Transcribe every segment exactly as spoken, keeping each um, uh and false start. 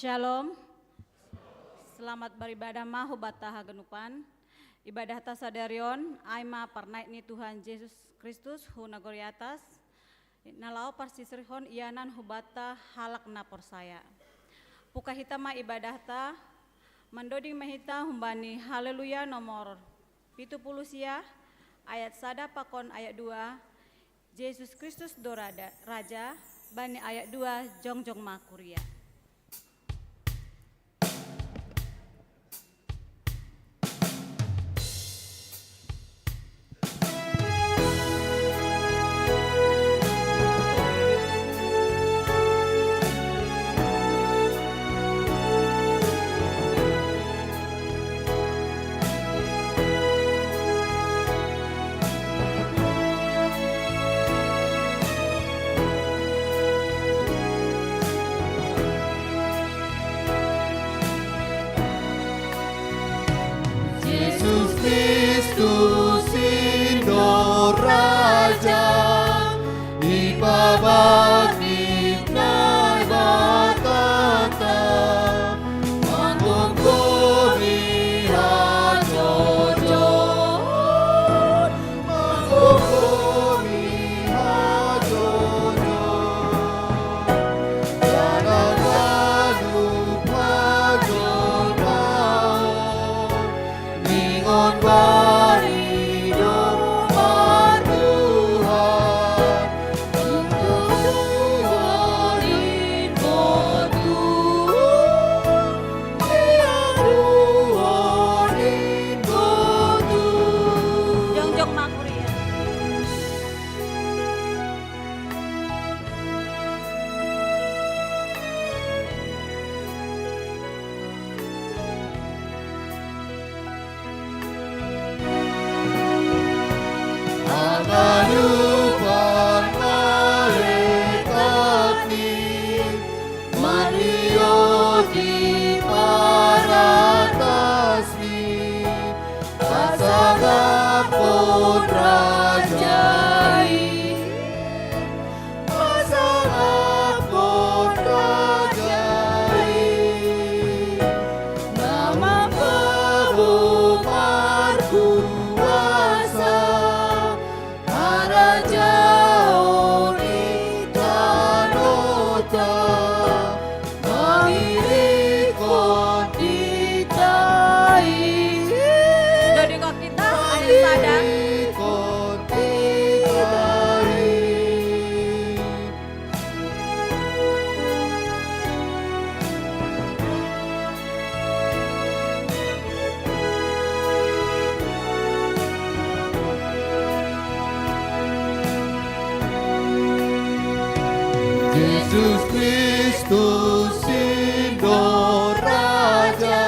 Shalom. Selamat beribadah ma hubatta haganupan. Ibadah ta sadarion ai ma parnaik ni Tuhan Jesus Kristus hu nagori atas, na laho parsisirhon ianan hubatta halak na porsaya. Puka hita ma ibadah ta, mandoding ma hita humbani Haleluya nomor pitu puluh sia, ayat sada pakon ayat dua, Jesus Kristus do Rada-, Raja, bani ayat dua, jongjong ma kuria. Jesus Kristus Indo Raja, ipabangkit Naibata ta, manggomgomi hajoljon, manggomgomi hajoljon. Jala ganup hajolmaon, ningon bani domar Tuhan, itutuhon in botu, iaduhon in botu. Jongjong ma kuria. Haganupan malekat i, manioti paratas ni, pasangaphon Raja i, pasangaphon Raja i, na mambahen markuasa, harajaon i tanoh ta, mangirikkon hita i. Dodingkon hita, ayat sada. Mangirikkon hita i. Jesus Kristus Indo Raja,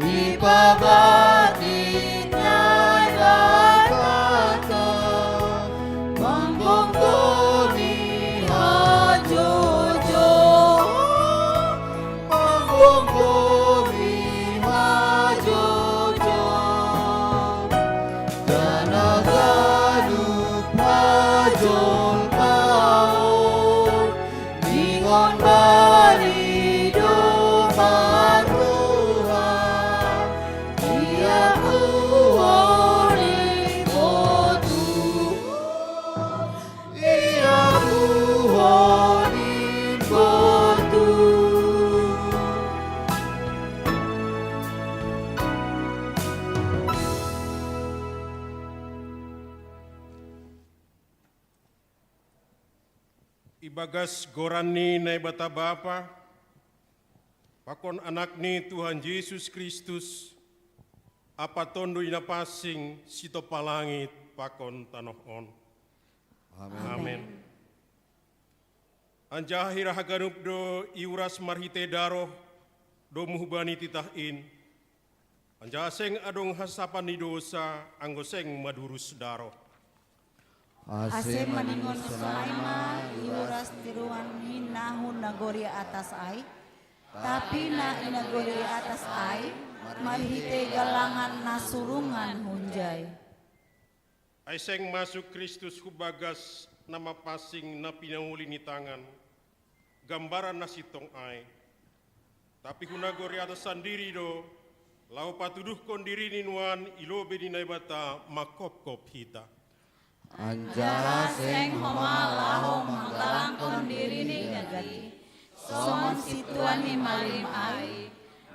ipabangkit Naibata ta, manggomgomi hajoljon, manggomgomi hajoljon. Jala ganup hajolmaon, ningon bani domar Tuhan, iaduhon in botu, iaduhon in botu. Ibagas goran ni Naibata Bapa, pakon Anak ni Tuhan Jesus Kristus, ampa Tonduy Napansing, sitopa langit pakon tanoh on. Amen. Amen. Anjaha hira haganup do iuras marhitei daroh domu hubani titah in, anjaha seng adong hasasapan ni dousa, anggo seng madurus daroh. Ase maningon sonai ma iuras tiruan ni na hu nagori atas ai, tapi na i nagori atas ai, marhitei galangan na surungan hunjai. Ai seng masuk Kristus hu bagas na mapansing na pinauli ni tangan, gambaran na sintong ai, Tapi hunagori atas sandiri do, laho patuduhkon dirini nuan i lobei ni Naibata mangkopkop hita. Anjaha seng homa laho manggalangkon dirini gati, songon sintua ni malim ai,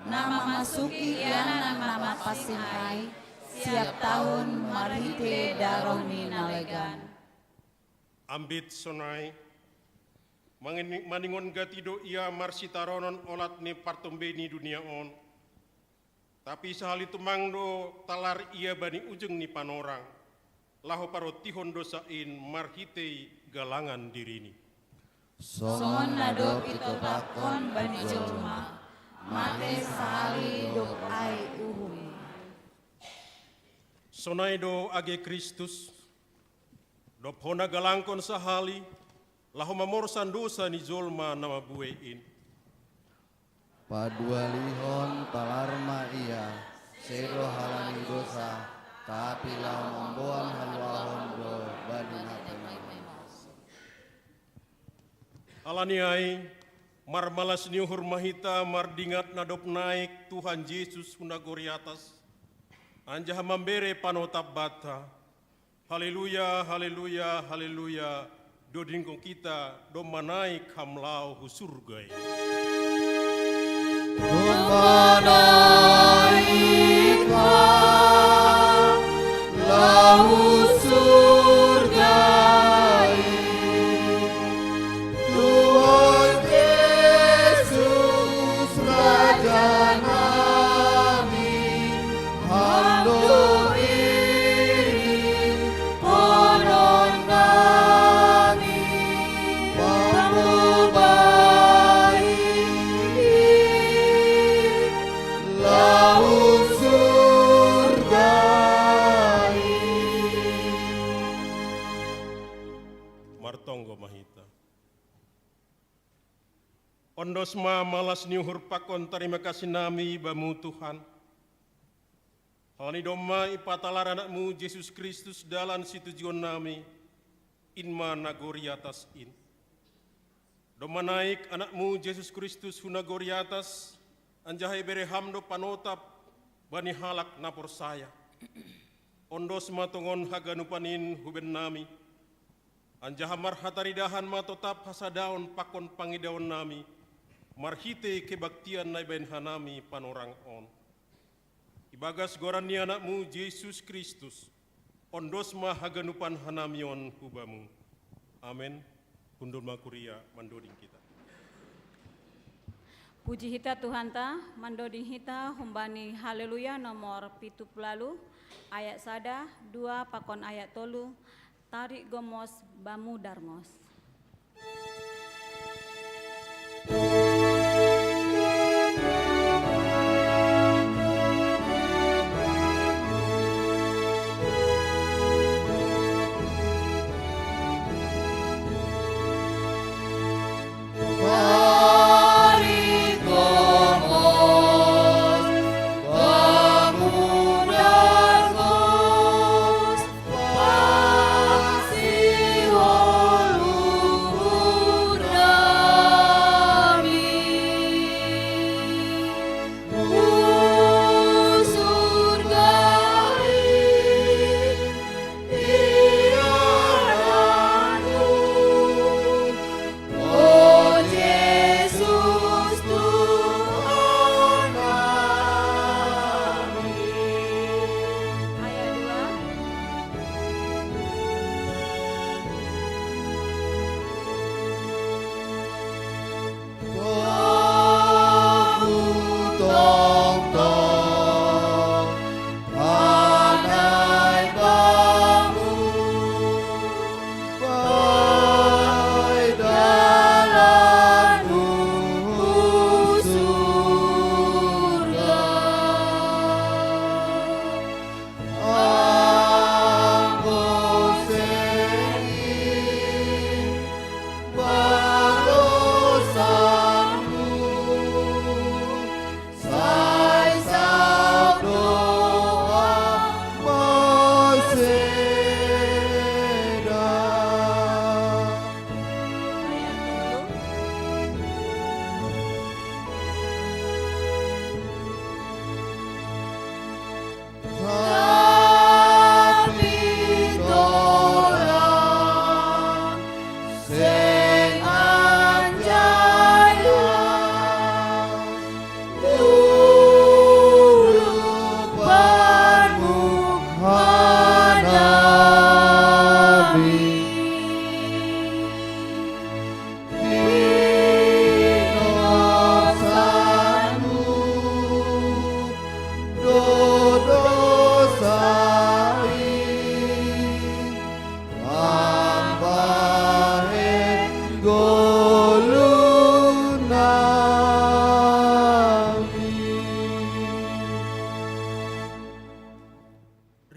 na mamasuki ianan na mapansing ai, siap tahun marhite daroh ni na legan. Ambit sonai, mangini-, maningon gati do ia marsitaronon olat ni partombei ni dunia on. Tapi sahali tumang do talar ia bani ujung ni panorang, laho parontihon dousa in marhitei galangan dirini. Songon na dob itotapkon bani jolma, mate sahali dob ai uhum. Sonai do age Kristus, dob hona galangkon sahali, laho mamorsan dousa ni jolma na mabuei in. Padualihon talar ma ia, sedo halani dousa, tapi laho mamboan haluahon do bani na paima. Halani ai, marmalas ni uhur ma hita mardingat na dob naik Tuhan Jesus hu nagori atas, anjaha mambere panotap banta. Haleluya, haleluya, haleluya. Dodingkon hita, domma naik Ham laho hu surga i. Domma naik Ham laho hu surga i, Tuhan Jesus Raja nami. Ham do iringonon nami, pamboban i laho hu surga i. Martonggo ma hita. Ondos ma malas ni uhur pakon tarima kasih nami Bamu Tuhan. Halani domma ipatalar Anakmu Jesus Kristus dalan situjuon nami, in ma nagori atas in. Domma naik Anakmu Jesus Kristus hu nagori atas, anjaha ibere Ham do panotap bani halak na porsaya. Ondos ma tongon haganupan in hu bennami, anjaha marhataridahan ma totap hasadaon pakon pangidaonnami, marhitei kebaktian na ibaen hanami panorang on. Ibagas goran ni Anakmu Jesus Kristus, ondos ma haganupan hanami on hu Bamu. Amen. Hundul ma kuria mandoding hita. Puji hita Tuhanta, mandoding hita humbani Haleluya nomor pitu pulu ualu, ayat sada, dua, pakon ayat tolu, Tarik gomos Bamu darmos.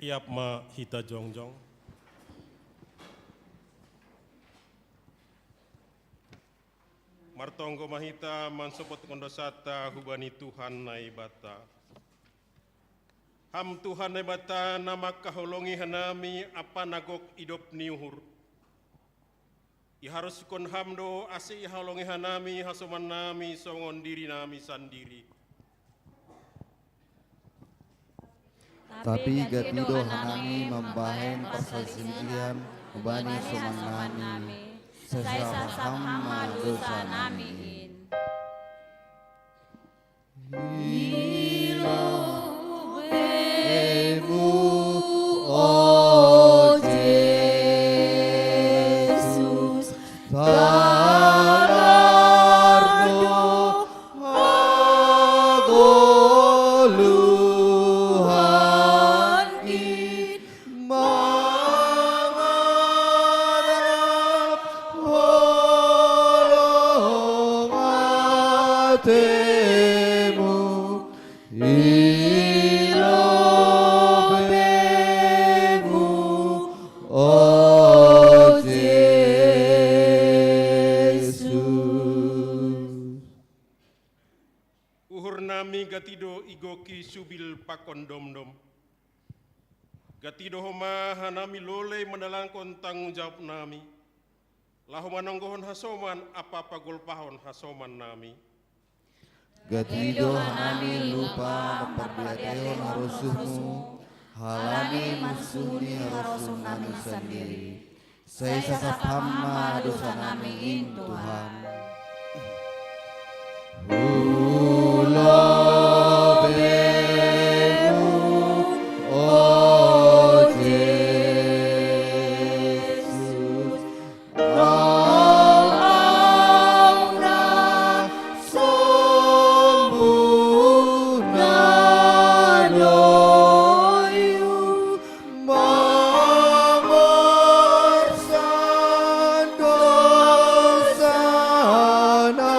Iap ma hita jongjong. Martonggo ma hita mansopotkon dosanta hubani Tuhan Naibata. Ham Tuhan Naibata na mangkaholongi hanami ampa na gok idop ni uhur. Iharosuhon Ham do ase ihaholongi hanami hasomannami songon dirinami sandiri. Tapi gati do hanami mambahen parsajingian hubani hasomannami, sai sasap Ham ma dosanami in. Ilobemu, o Jesus, talar do hagoluhanki mangarap holong atemu, ilobemu, o Jesus. Uhurnami gati do igoki subil pakon domdom. Gati do homa hanami lolei mandalanghon tanggung jawabnami, laho manonggohon hasoman ampa pagolpahon hasomannami. Gati do hanami lupa mampardiatehon harosuhmu, halani mansuhuni harosuhnami sandiri. Sai sasap Ham ma dosanami in, Tuhan. Hulobemu, o Jesus, au-au na sombu na doyu, mamorsan dosa na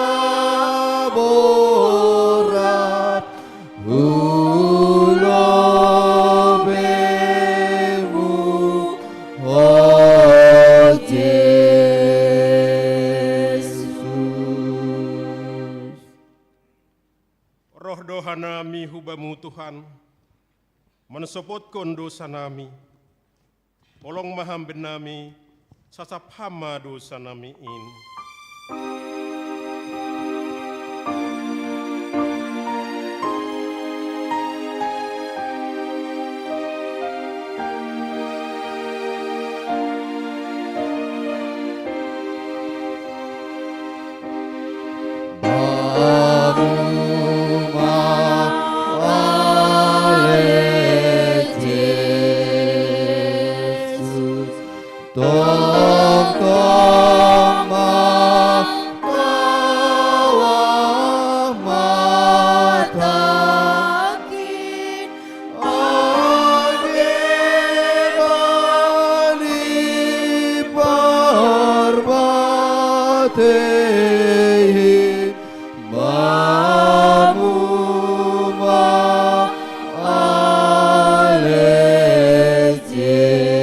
borat, hulobemu, o Jesus. Roh do hanami hu Bamu, Tuhan, mansopotkon dosanami. Holong ma Ham bennami, sasap Ham ma dosanami in. Bamu ma ale Jesus, tongtong ma kawah matangkin, angge ma ni parbatei, Bamu ma ale Jesus.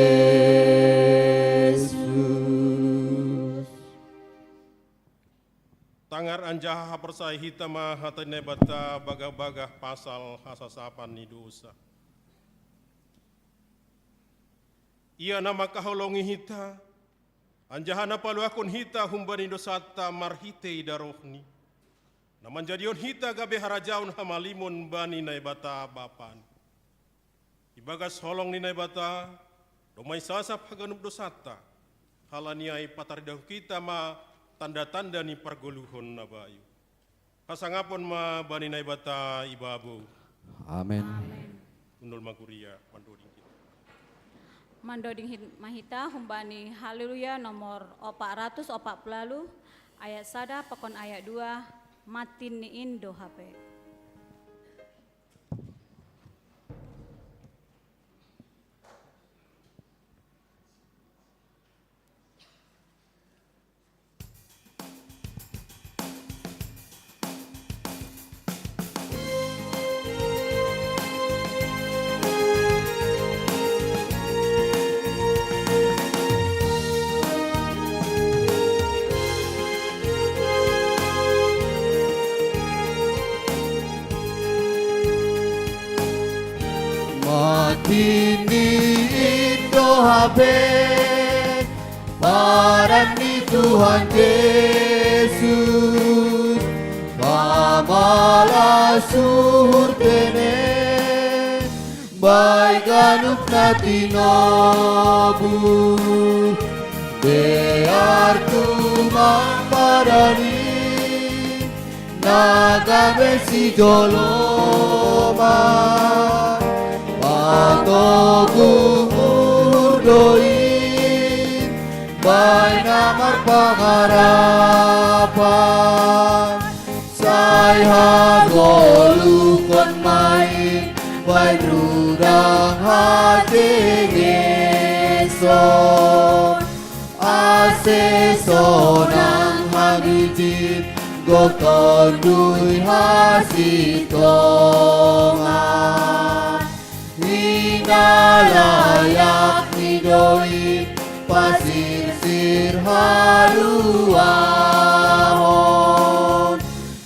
Tangar anjaha haporsayaon hita ma hata ni Naibata bagah-bagah pasal hasasapan ni dosa. Ia na mangkaholongi hita, anjaha na paluahkon hita humbani dosanta marhitei darohNi, na manjadihon hita gabe harajaon hamalimon bani Naibata Bapa. Ibagas holong ni Naibata, domma isasap haganup dosanta, halani ai pataridahon hita ma tanda-tanda ni pargoluhon na bayu. Hasangapon ma bani Naibata ibabou. Amen. Hundul ma huria mandoding hita. Mandoding hit-, ma hita humbani Haleluya nomor opat ratus opat puluh walu, ayat sada pakon ayat dua, Matinni in do hape. Ini Indo hape paran ni Tuhan Jesus, pamala suhur tene, baik ganup na tinobu, dear tumang padani, na gabe si joloma, patogu uhur do i, baen na marpangarapan, sai hagoluphon ma i, baen rudang hajegeson. Ase sonang hangijin, gok Tonduy Hasitongan. Ina layak ni do i pasirsir haluahon,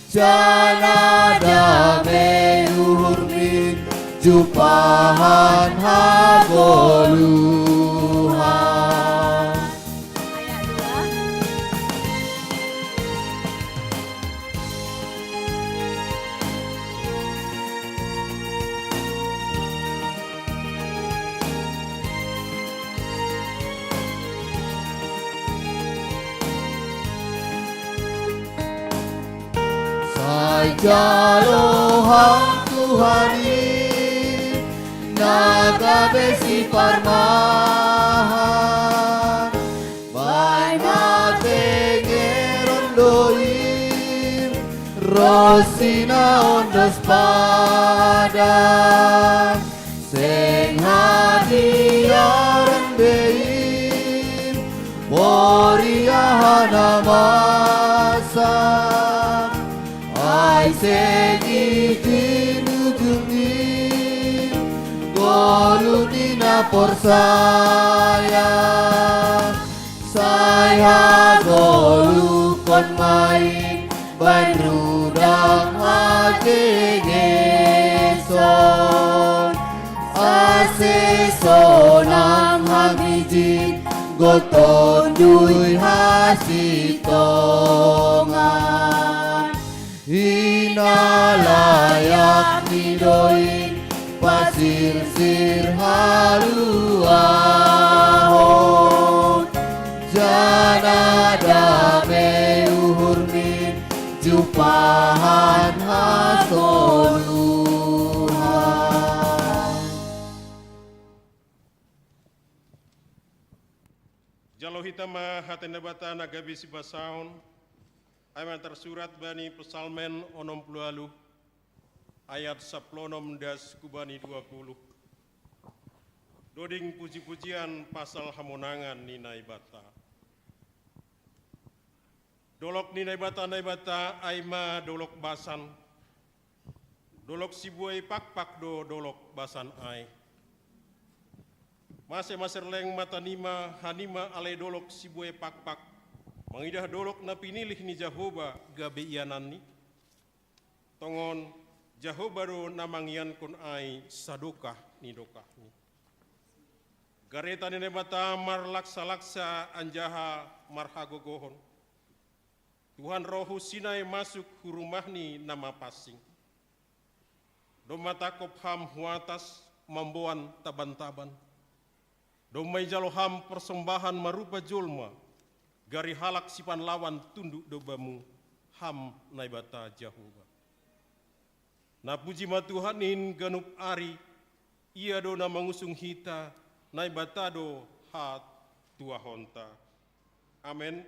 janah damei uhurmi jumpahan hagoluhan. Ayat dua. Sai jalo Ham Tuhan i, na gabe siparmahan, baen hatengeron do i, ronsi na ondos padan, seng hadiaran be i, moriah na masa, ai seng i tinujung i, goluh ni na porsaya, sai hagoluphon ma i, baen rudang hajegeson. Ase sonang hangijin, gok Tonduy Hasitongan. Ina layak ni do i pasirsir haluahon, janah damei uhurmi jumpahan hasoluhan. Jalo hita ma hata ni Naibata na gabe sibasahon, ai ma tarsurat bani Psalmen onom puluh ualuh, ayat sapuluh onom das hubani dua puluh. Doding puji-pujian pasal hamonangan ni Naibata. Dolok ni Naibata, Naibata ai ma dolok basan. Dolok sibuei pakpak do dolok basan ai. Mase ma serleng matanima, hanima ale dolok sibuei pakpak, mangidah dolok na pinilih ni Jahowa gabe iananni? Tongon, Jahowa do na mangiankon ai sadokah ni dokahni. Gareta ni Naibata marlaksa-laksa anjaha marhagogohon. Tuhan roh hu Sinai masuk hu rumahni na mapansing. Domma tangkop Ham hu atas mamboan taban-taban. Domma ijalo Ham parsombahan marupa jolma, gari halak sipanlawan tunduk do Bamu, Ham Naibata Jahowa. Napuji ma Tuhan in ganup ari, Ia do na mangusung hita, Naibata do hatuahonta. Amen.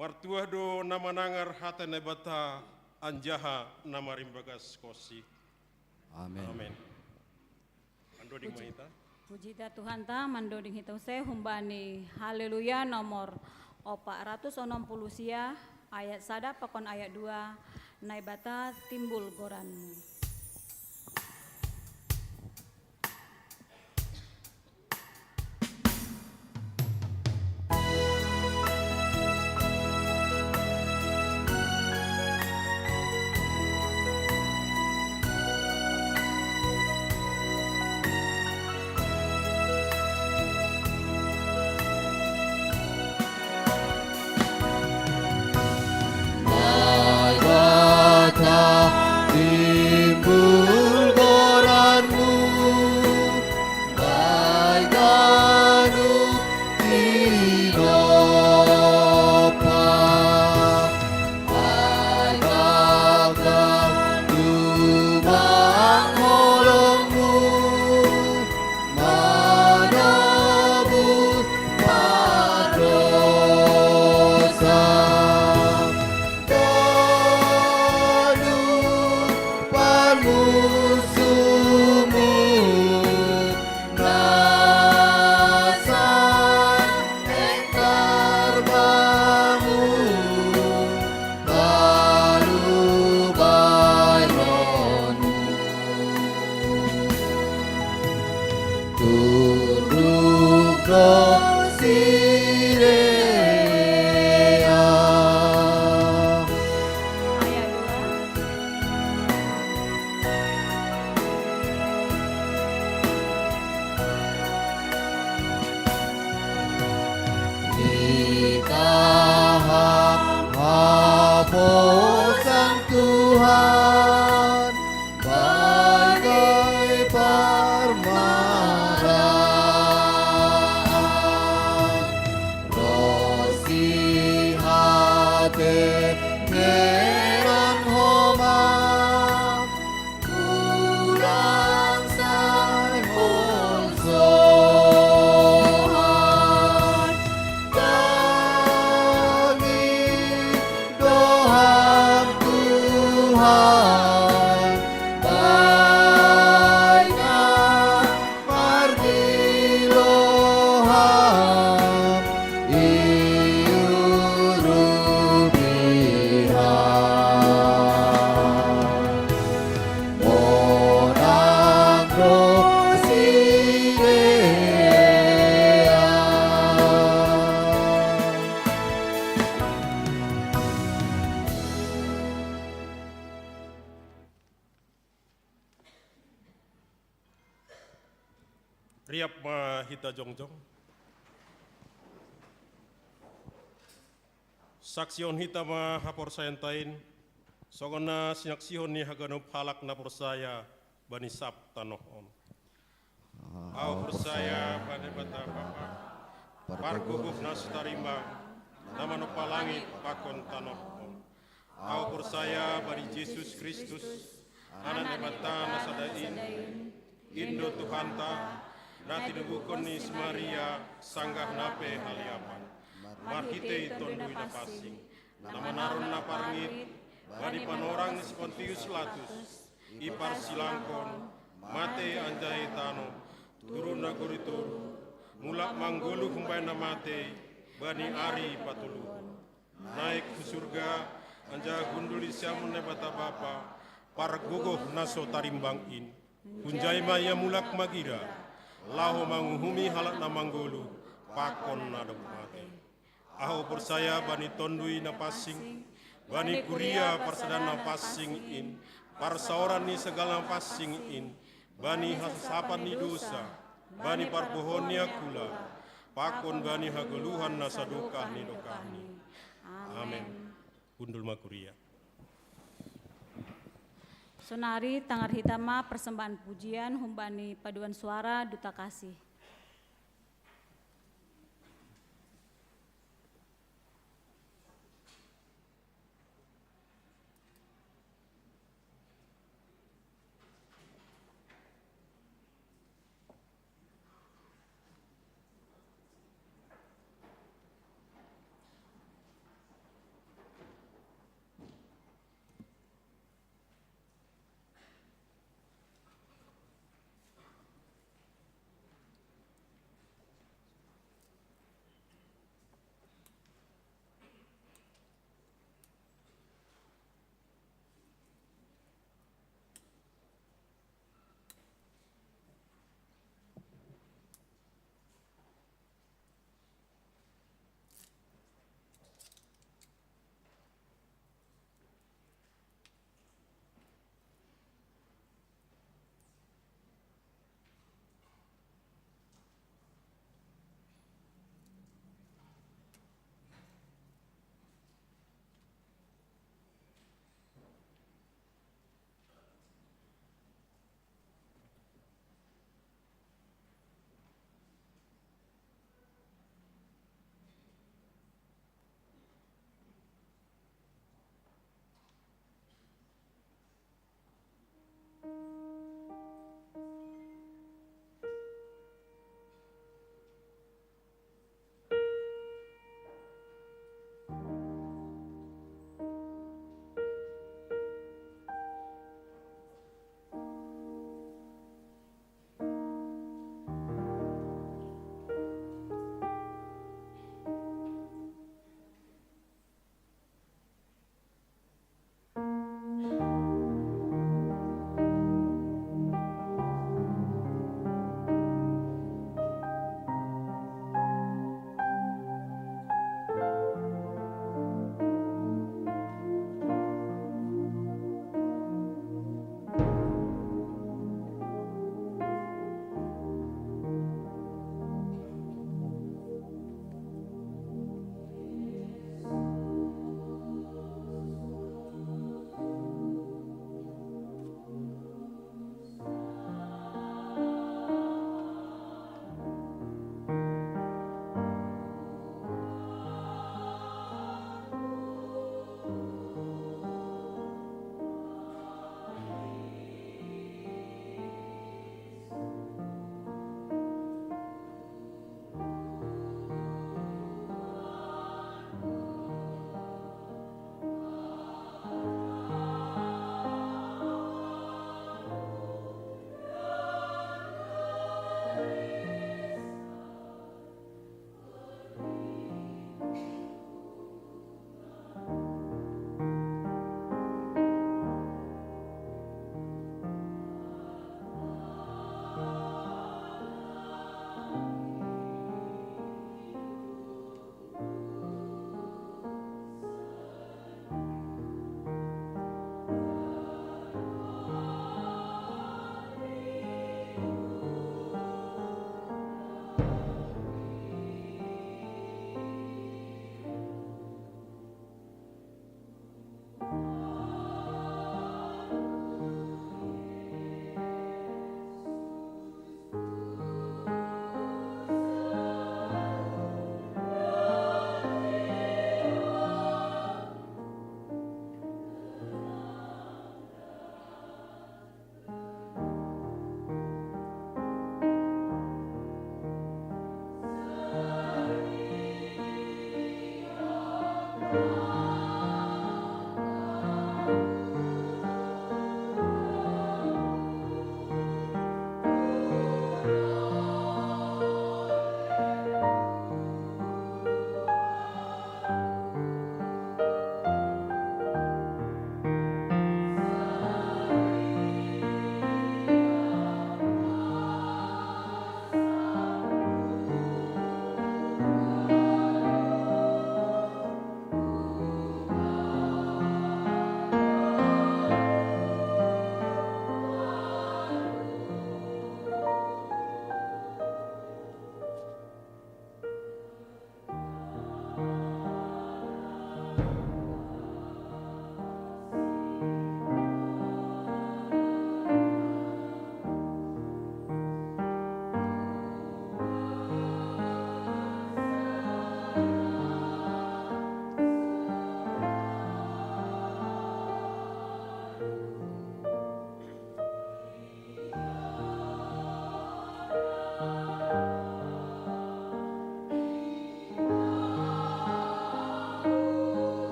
Martuah do na manangar hata ni Naibata anjaha na marimbagas konsi. Amen. Amen. Andoding ma hita. Puji hita Tuhanta, mandoding hita use humbani Haleluya nomor opat ratus onom puluh sia, ayat sada pakon ayat dua, Naibata timbul goranMu. Sireo. Ayat dua. Ditahan haposan Tuhan, bagai parmaraan. Rosi hate meran homa, pulang sai hon sohan. Tangi doham Tuhan, baikna pardiloham iurupi ham. Monang do sidea. Riap ma hita jongjong. Saksihon hita ma haporsayaanta in, songon na sinaksihon ni haganup halak na porsaya bani sab tanoh on. Ahu porsaya bani Naibata Bapa, pargogoh na so tarimbang, na manompa langit pakon tanoh on. Ahu porsaya bani Jesus Kristus, Anak Naibata na sada in, in do Tuhanta, na tinubuhon ni si Maria sanggah na pe haliapan, marhitei Tonduy Napansing, na manaron na parngit bani panorang ni si Pontius Pilatus, iparsilangkon, matei anjaha itano, turun nagori toruh, mulak manggoluh humbani na matei bani ari patoluhon. Naek hu surga, anjaha hundul di siamun Naibata Bapa, pargogoh na so tarimbang in. Hunjai ma ia mulak magira, laho manguhumi halak na manggoluh pakon na dob matei. Ahu porsaya bani Tonduy Napansing, bani kuria parsadaan na pansing in, parsaoran ni sagala na pansing in, bani hasasapan ni dosa, bani parbohon ni angkula, pakon bani hagoluhan na sadokah ni dokahni. Amen. Hundul ma kuria. Sonari tangar hita ma persembahan pujian humbani paduan suara Duta Kasih.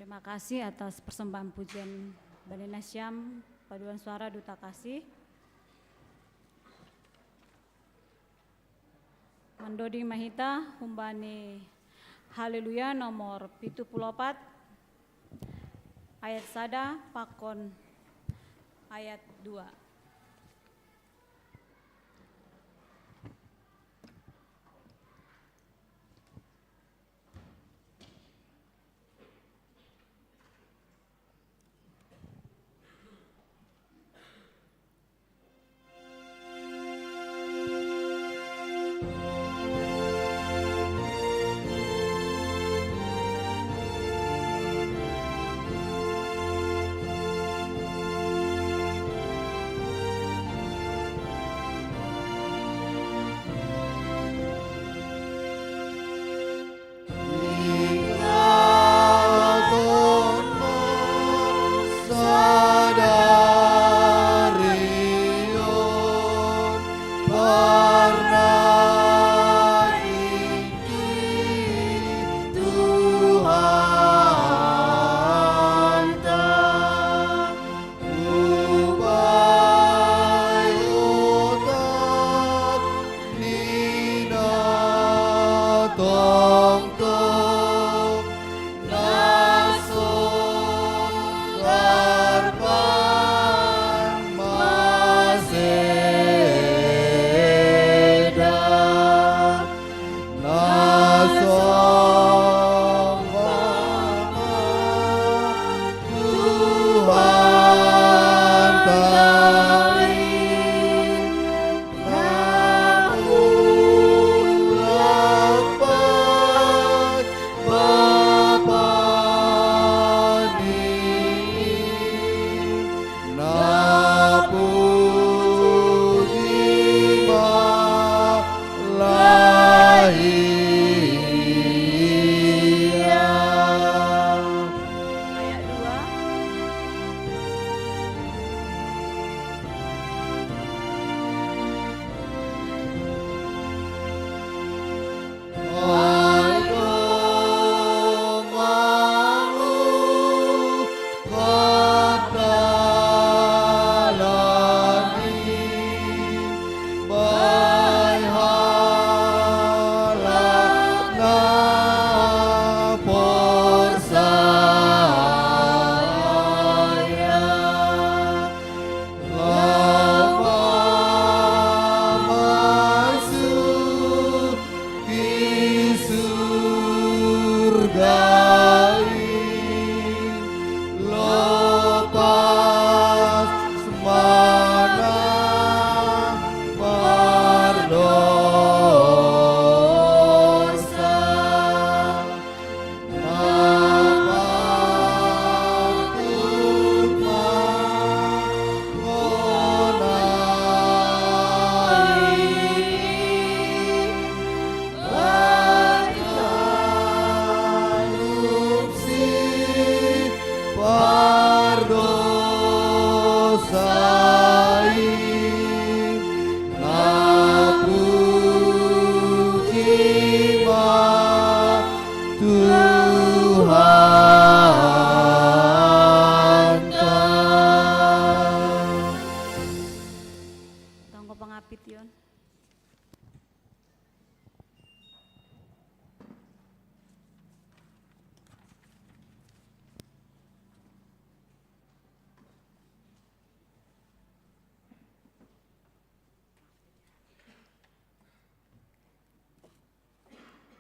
Terima kasih atas persembahan pujian Bani Nasyam, paduan suara Duta Kasih. Mandoding mahita humbani Haleluya nomor pitu puluh opat, ayat sada pakon ayat dua.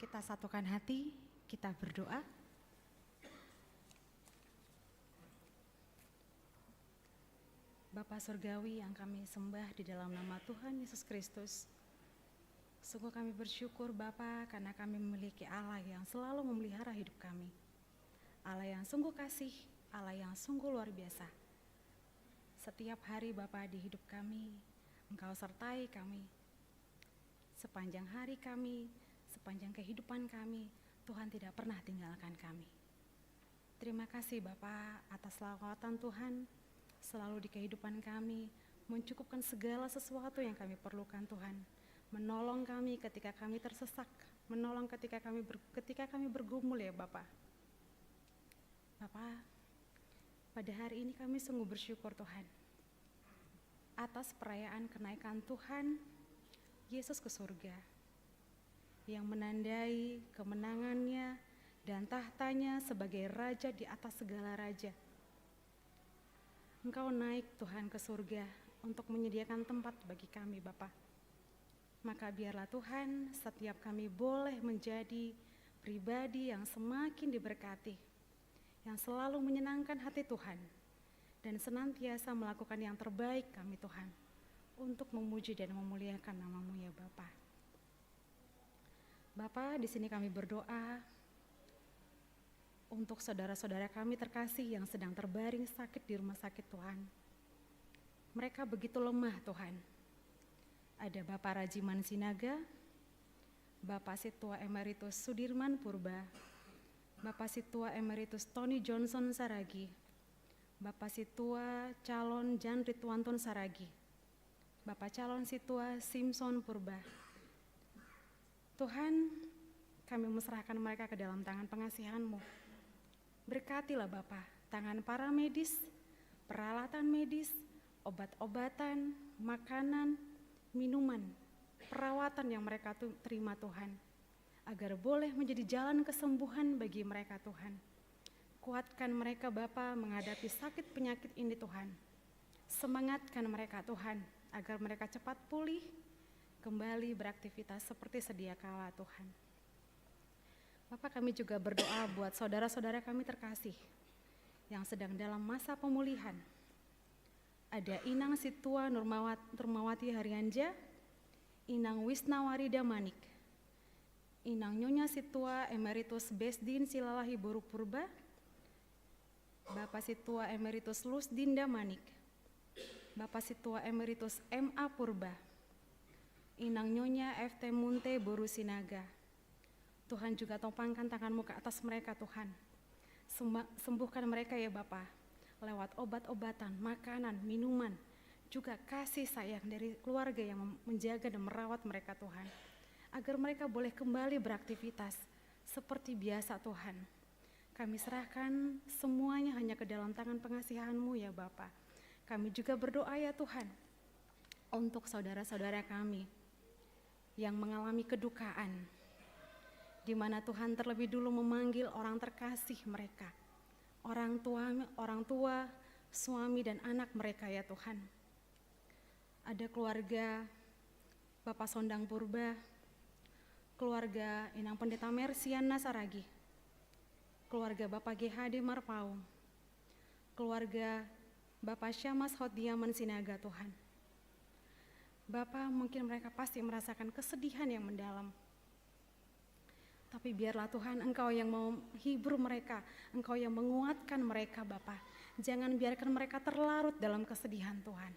Kita satukan hati, kita berdoa. Bapa Surgawi yang kami sembah di dalam nama Tuhan Yesus Kristus, sungguh kami bersyukur Bapa karena kami memiliki Allah yang selalu memelihara hidup kami. Allah yang sungguh kasih, Allah yang sungguh luar biasa. Setiap hari Bapa di hidup kami, Engkau sertai kami. Sepanjang hari kami, sepanjang kehidupan kami, Tuhan tidak pernah tinggalkan kami. Terima kasih Bapa atas lawatan Tuhan selalu di kehidupan kami, mencukupkan segala sesuatu yang kami perlukan Tuhan. Menolong kami ketika kami tersesak, menolong ketika kami ber, ketika kami bergumul ya Bapa. Bapa, pada hari ini kami sungguh bersyukur Tuhan atas perayaan kenaikan Tuhan Yesus ke surga yang menandai kemenangannya dan tahtanya sebagai raja di atas segala raja. Engkau naik Tuhan ke surga untuk menyediakan tempat bagi kami Bapa. Maka biarlah Tuhan setiap kami boleh menjadi pribadi yang semakin diberkati, yang selalu menyenangkan hati Tuhan, dan senantiasa melakukan yang terbaik kami Tuhan untuk memuji dan memuliakan nama-Mu ya Bapa. Bapa, di sini kami berdoa untuk saudara-saudara kami terkasih yang sedang terbaring sakit di rumah sakit Tuhan. Mereka begitu lemah Tuhan. Ada Bapak Rajiman Sinaga, Bapak Situa Emeritus Sudirman Purba, Bapak Situa Emeritus Tony Johnson Saragi, Bapak Situa calon Jan Rituanton Saragi, Bapak calon Situa Simpson Purba. Tuhan, kami menyerahkan mereka ke dalam tangan pengasihan-Mu. Berkatilah Bapa, tangan para medis, peralatan medis, obat-obatan, makanan, minuman, perawatan yang mereka tu- terima Tuhan, agar boleh menjadi jalan kesembuhan bagi mereka Tuhan. Kuatkan mereka Bapa menghadapi sakit penyakit ini Tuhan. Semangatkan mereka Tuhan, agar mereka cepat pulih, kembali beraktivitas seperti sedia kala Tuhan. Bapak, kami juga berdoa buat saudara-saudara kami terkasih yang sedang dalam masa pemulihan. Ada Inang Situa Nurmawat- Nurmawati Harianja, Inang Wisnawarida Manik, Inang Nyonya Situa Emeritus Besdin Silalahi Boru Purba, Bapak Situa Emeritus Lusdinda Manik, Bapak Situa Emeritus M A Purba, Inang Nyonya F T Munte Boru Sinaga. Tuhan juga tompangkan tangan-Mu ke atas mereka Tuhan. Semba- sembuhkan mereka ya Bapa, lewat obat-obatan, makanan, minuman, juga kasih sayang dari keluarga yang mem- menjaga dan merawat mereka Tuhan. Agar mereka boleh kembali beraktivitas seperti biasa Tuhan. Kami serahkan semuanya hanya ke dalam tangan pengasihan-Mu ya Bapa. Kami juga berdoa ya Tuhan untuk saudara-saudara kami yang mengalami kedukaan, di mana Tuhan terlebih dulu memanggil orang terkasih mereka, orang tua, orang tua, suami dan anak mereka ya Tuhan. Ada keluarga Bapak Sondang Purba, keluarga Inang Pendeta Mersiana Saragi, keluarga Bapak G H D Marpaung, keluarga Bapak Syamas Hotdiaman Sinaga Tuhan. Bapak, mungkin mereka pasti merasakan kesedihan yang mendalam. Tapi biarlah Tuhan Engkau yang menghibur mereka, Engkau yang menguatkan mereka Bapa. Jangan biarkan mereka terlarut dalam kesedihan Tuhan.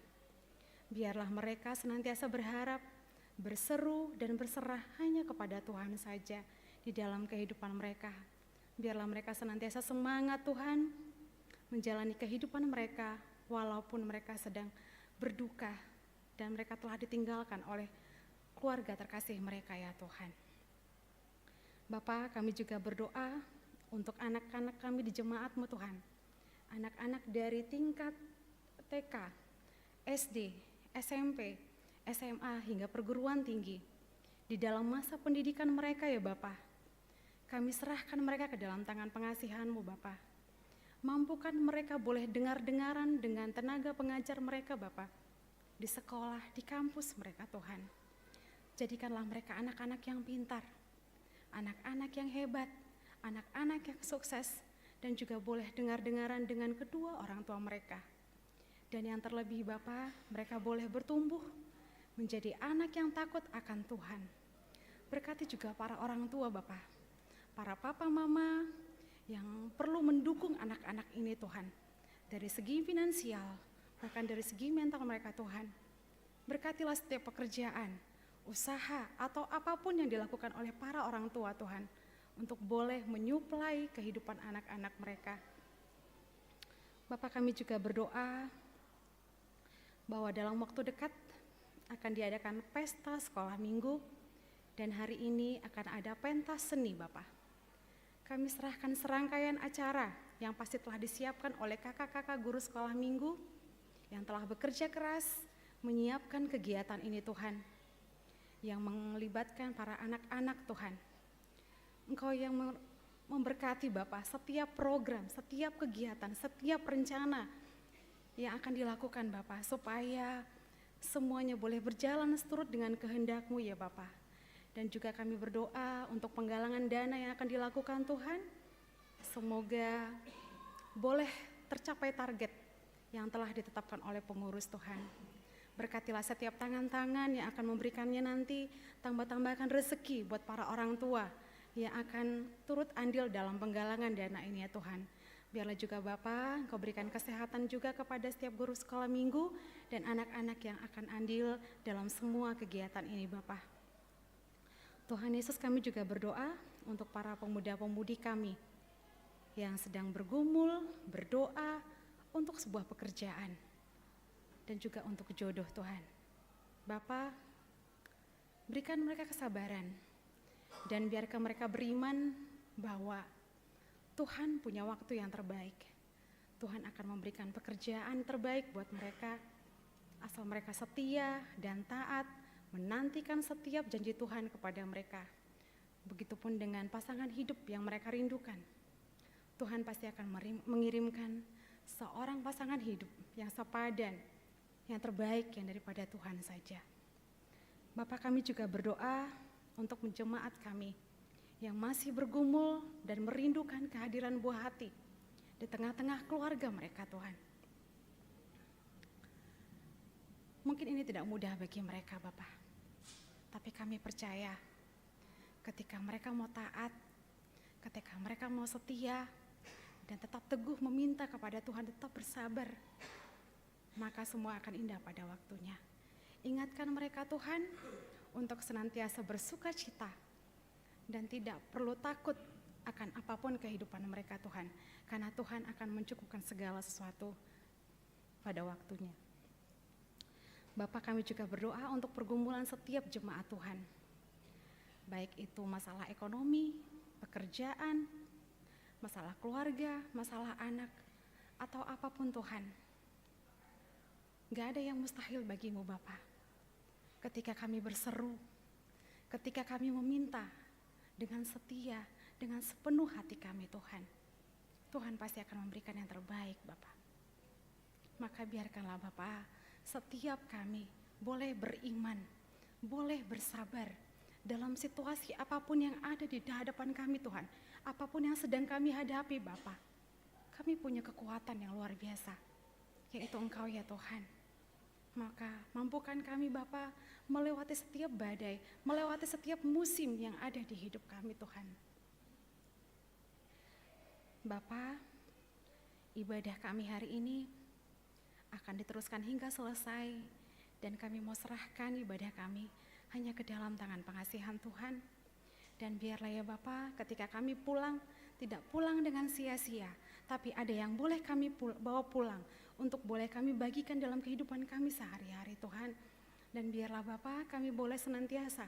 Biarlah mereka senantiasa berharap, berseru dan berserah hanya kepada Tuhan saja di dalam kehidupan mereka. Biarlah mereka senantiasa semangat Tuhan, menjalani kehidupan mereka walaupun mereka sedang berduka dan mereka telah ditinggalkan oleh keluarga terkasih mereka ya Tuhan. Bapa, kami juga berdoa untuk anak-anak kami di jemaat-Mu Tuhan. Anak-anak dari tingkat T K, S D, S M P, S M A hingga perguruan tinggi. Di dalam masa pendidikan mereka ya Bapa, kami serahkan mereka ke dalam tangan pengasihan-Mu Bapa. Mampukan mereka boleh dengar-dengaran dengan tenaga pengajar mereka Bapa. Di sekolah, di kampus mereka Tuhan. Jadikanlah mereka anak-anak yang pintar, anak-anak yang hebat, anak-anak yang sukses, dan juga boleh dengar-dengaran dengan kedua orang tua mereka. Dan yang terlebih Bapa, mereka boleh bertumbuh menjadi anak yang takut akan Tuhan. Berkati juga para orang tua Bapa, para papa mama yang perlu mendukung anak-anak ini Tuhan. Dari segi finansial, bahkan dari segi mental mereka Tuhan. Berkatilah setiap pekerjaan, usaha, atau apapun yang dilakukan oleh para orang tua Tuhan untuk boleh menyuplai kehidupan anak-anak mereka. Bapak, kami juga berdoa bahwa dalam waktu dekat akan diadakan pesta sekolah minggu dan hari ini akan ada pentas seni Bapak. Kami serahkan serangkaian acara yang pasti telah disiapkan oleh kakak-kakak guru sekolah minggu yang telah bekerja keras menyiapkan kegiatan ini Tuhan, yang melibatkan para anak-anak Tuhan. Engkau yang memberkati Bapak setiap program, setiap kegiatan, setiap rencana yang akan dilakukan Bapak, supaya semuanya boleh berjalan seturut dengan kehendak-Mu ya Bapak. Dan juga kami berdoa untuk penggalangan dana yang akan dilakukan Tuhan, semoga boleh tercapai target yang telah ditetapkan oleh pengurus Tuhan. Berkatilah setiap tangan-tangan yang akan memberikannya nanti, tambah-tambahkan rezeki buat para orang tua yang akan turut andil dalam penggalangan dana ini ya Tuhan. Biarlah juga Bapak, Engkau berikan kesehatan juga kepada setiap guru sekolah minggu dan anak-anak yang akan andil dalam semua kegiatan ini Bapak. Tuhan Yesus, kami juga berdoa untuk para pemuda-pemudi kami yang sedang bergumul, berdoa untuk sebuah pekerjaan dan juga untuk jodoh Tuhan. Bapa, berikan mereka kesabaran dan biarkan mereka beriman bahwa Tuhan punya waktu yang terbaik. Tuhan akan memberikan pekerjaan terbaik buat mereka asal mereka setia dan taat menantikan setiap janji Tuhan kepada mereka. Begitupun dengan pasangan hidup yang mereka rindukan. Tuhan pasti akan mengirimkan seorang pasangan hidup yang sepadan, yang terbaik yang daripada Tuhan saja. Bapak, kami juga berdoa untuk jemaat kami yang masih bergumul dan merindukan kehadiran buah hati di tengah-tengah keluarga mereka, Tuhan. Mungkin ini tidak mudah bagi mereka, Bapak. Tapi kami percaya ketika mereka mau taat, ketika mereka mau setia, dan tetap teguh meminta kepada Tuhan, tetap bersabar, maka semua akan indah pada waktunya. Ingatkan mereka Tuhan untuk senantiasa bersuka cita dan tidak perlu takut akan apapun kehidupan mereka Tuhan, karena Tuhan akan mencukupkan segala sesuatu pada waktunya. Bapak, kami juga berdoa untuk pergumulan setiap jemaat Tuhan. Baik itu masalah ekonomi, pekerjaan, masalah keluarga, masalah anak, atau apapun Tuhan. Gak ada yang mustahil bagi-Mu Bapa. Ketika kami berseru, ketika kami meminta dengan setia, dengan sepenuh hati kami Tuhan, Tuhan pasti akan memberikan yang terbaik Bapa. Maka biarkanlah Bapa, setiap kami boleh beriman, boleh bersabar dalam situasi apapun yang ada di hadapan kami Tuhan, apapun yang sedang kami hadapi Bapa. Kami punya kekuatan yang luar biasa, yaitu Engkau ya Tuhan. Maka mampukan kami Bapa melewati setiap badai, melewati setiap musim yang ada di hidup kami Tuhan. Bapa, ibadah kami hari ini akan diteruskan hingga selesai dan kami mau serahkan ibadah kami hanya ke dalam tangan pengasihan Tuhan. Dan biarlah ya Bapa, ketika kami pulang, tidak pulang dengan sia-sia, tapi ada yang boleh kami pul bawa pulang untuk boleh kami bagikan dalam kehidupan kami sehari-hari Tuhan. Dan biarlah Bapa, kami boleh senantiasa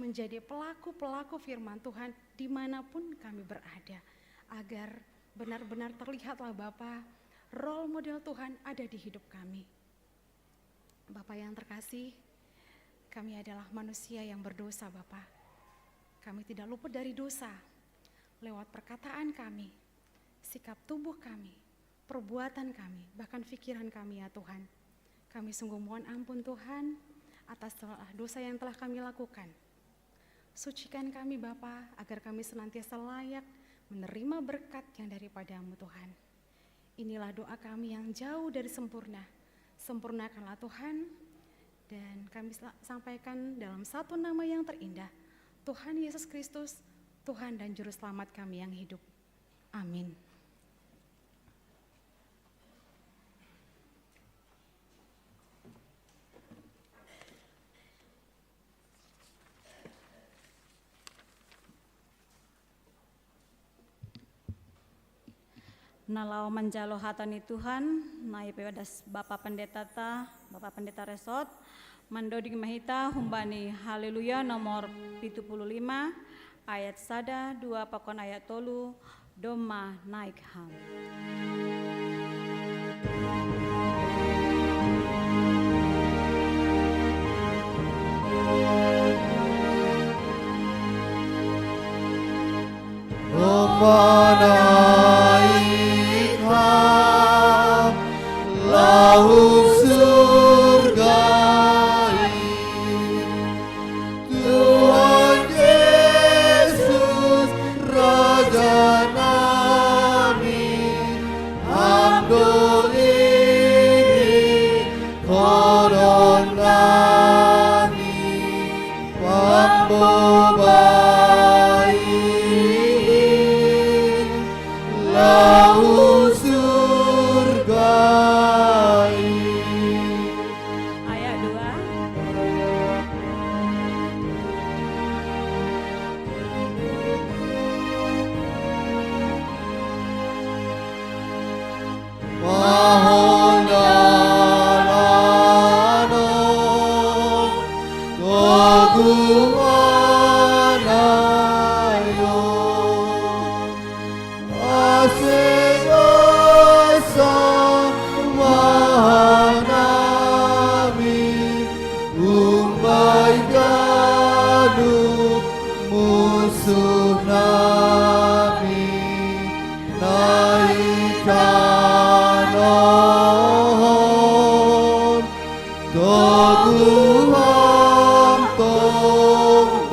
menjadi pelaku-pelaku firman Tuhan dimanapun kami berada, agar benar-benar terlihatlah Bapa, role model Tuhan ada di hidup kami. Bapa yang terkasih, kami adalah manusia yang berdosa Bapa. Kami tidak luput dari dosa lewat perkataan kami, sikap tubuh kami, perbuatan kami, bahkan pikiran kami ya Tuhan. Kami sungguh mohon ampun Tuhan atas salah dosa yang telah kami lakukan. Sucikan kami Bapa, agar kami senantiasa layak menerima berkat yang daripada-Mu Tuhan. Inilah doa kami yang jauh dari sempurna. Sempurnakanlah Tuhan, dan kami sel- sampaikan dalam satu nama yang terindah, Tuhan Yesus Kristus, Tuhan dan Juru Selamat kami yang hidup. Amin. Na laho manjalo hata ni Tuhan, nai pe das Bapa Pendeta ta, Bapa Pendeta Resort, mandoding ma hita humbani Haleluya nomor pitu puluh lima, ayat sada, dua pakon ayat tolu, domma naik ham. Domma naik ham, laho surga i. Tuhan Jesus, Raja nami, ham do ingin, konon nami, pamboban i, laho surga i. Ayat dua. Pahonanano, toguan ayo. Ase basa mahanami, umbahen ganup munsuh nami, naik hamu, toguan tongtong.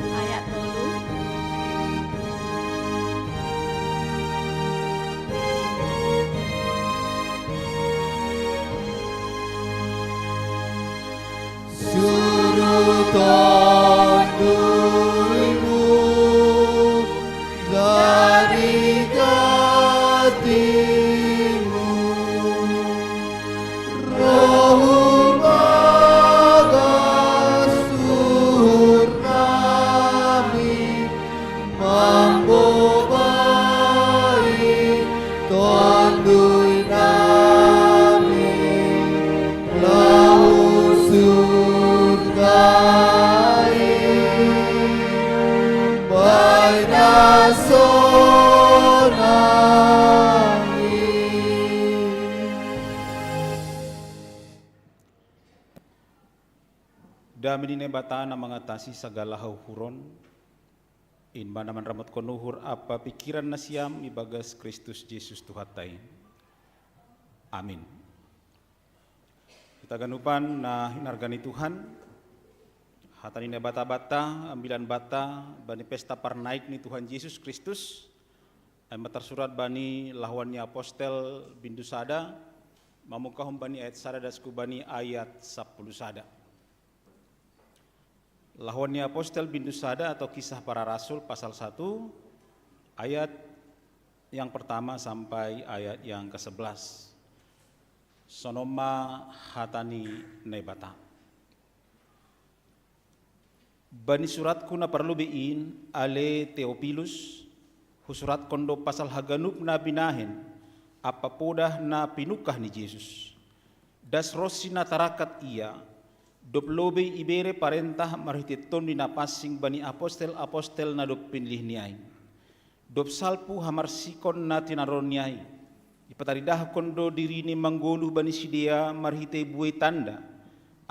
Ayat tolu. Suruh tonduymu jadi gantimu. Roh bagas uhur nami, mamboban i tonduy nami, laho surga i, bahen na sonang i. Dame ni Naibata na mangatasi sagala hauhuron, in ma na manramotkon uhur ampa pingkiran nasiam ibagas Kristus Jesus Tuhanta in. Amin. Hita ganupan na hinarga ni Tuhan, hata ni Naibata banta, ambilan banta bani pesta parnaik ni Tuhan Jesus Kristus, ai ma tarsurat bani Lahoan ni Apostel bindu sada, mamungkahon bani ayat sada das hubani ayat sampulu sada. Lahoan ni Apostel bindu sada atau Kisah Para Rasul pasal satu, ayat yang pertama sampai ayat yang kesebelas. Sonon ma hata ni Naibata. Bani suratku na parlobei in, ale Teopilus, husuratkon do pasal haganup na binahen ampa podah na pinungkah ni Jesus. Das ronsi na tarakat ia, dob lobei ibere parentah marhitei Tonduy Napansing bani apostel-apostel na dob pinilihni ai. Dob salpu hamarsikon na tinanronNi ai, ipataridahkon do diriNi manggoluh bani sidea marhitei buei tanda,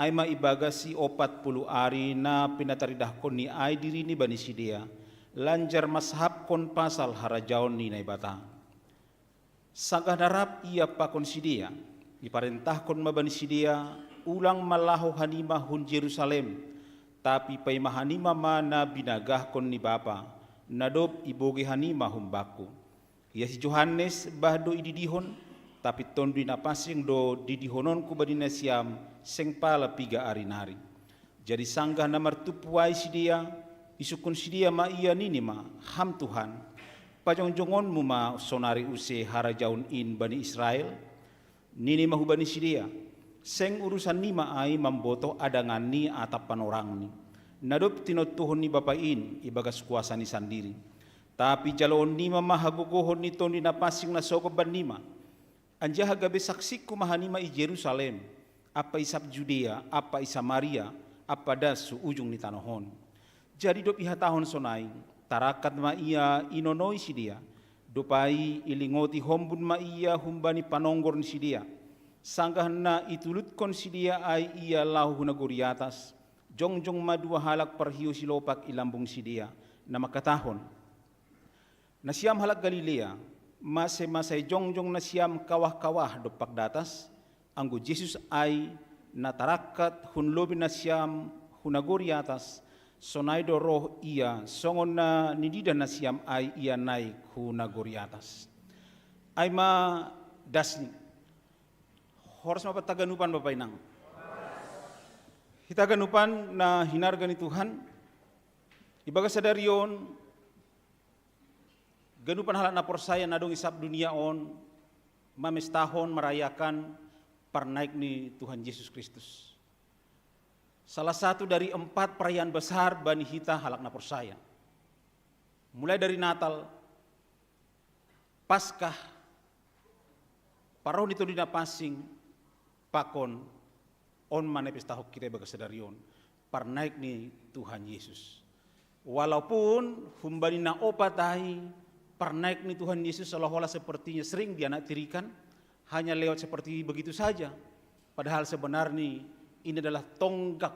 ai ma ibagas si ompat puluh ari na pinataridahkonNi ai diriNi bani sidea, lanjar mansahapkon pasal harajaon ni Naibata. Sanggah na rap Ia pakon sidea, iparentahkon ma bani sidea, ulang ma laho hanima hun Jerusalem, Tapi paima hanima ma na binagahkon ni Bapa, na dob ibogei hanima humbakku. Ia si Johannes bah do ididihon, tapi Tonduy Napansing do didihononku bani nasiam seng pala piga ari nari. Jadi sanggah na martumpu ai sidea, isungkun sidea ma ia nini ma, "Ham Tuhan, pajongjongonmu ma sonari use harajaon in bani Israel?" Nini ma hubani sidea, "Seng urusan nima ai mambotoh adanganni atap panorangni, na dob tinontuhon ni Bapa in ibagas kuasani sandiri. Tapi jaloon nima ma hagogohon ni Tonduy Napansing na sogop bannima. Anjaha gabe saksingku ma hanima i Jerusalem, ampa i sab Judea, ampa i Samaria, ampa das hu ujung ni tanoh on." Jadi dob ihatahon sonai, tarakat ma ia inonoi sidea. Dob ai ilingoti hombun ma ia humbani panonggor ni sidea. Sanggah na itulutkon sidea ai ia laho hu nagori atas, jongjong ma dua halak parhio silopak i lambung sidea, na mangkatahon, "Nasiam halak Galilea, mase ma sai jongjong nasiam kawah-kawah dompak datas, anggo Jesus ai, na tarangkat hun lobei nasiam hu nagori atas, sonai do roh ia songon na nididah nasiam ai ia naik hu nagori atas." Ai ma dasni. Horas ma haganupan, Bapa Inang. Hita haganupan na hinarga ni Tuhan, ibagas sadari on, ganupan halak na porsaya na adong i sab dunia on mamestahon, merayakan parnaik ni Tuhan Yesus Kristus. Salah satu dari empat perayaan besar bani hita halak na porsaya. Mulai dari Natal, Paskah, Parroh ni Tonduy Napansing, pakon on ma na ipestahon hita ibagas sadari on, parnaik ni Tuhan Yesus. Walaupun humbani na opat ai parnaik ni Tuhan Yesus seolah-olah sepertinya sering dianaktirikan, hanya lewat seperti begitu saja. Padahal sebenarnya ini adalah tonggak,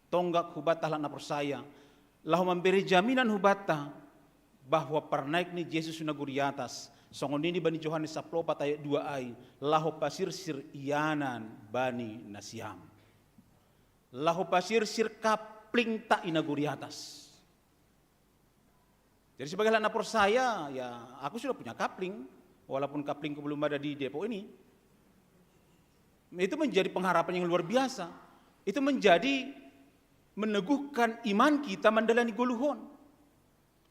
tonggak hubanta halak na porsaya, laho mambere jaminan hubanta bahwa parnaik ni Jesus hu nagori atas, songon nini bani Johannes saplopat ayat dua ai, laho pasirsir ianan bani nasiam. Laho pasirsir kaplingta i nagori atas. Jadi sebagai halak na porsaya, ya, aku sudah punya kapling, walaupun kaplingku belum ada di Depok ini. Itu menjadi pengharapan yang luar biasa. Itu menjadi meneguhkan iman kita mandalani goluhon.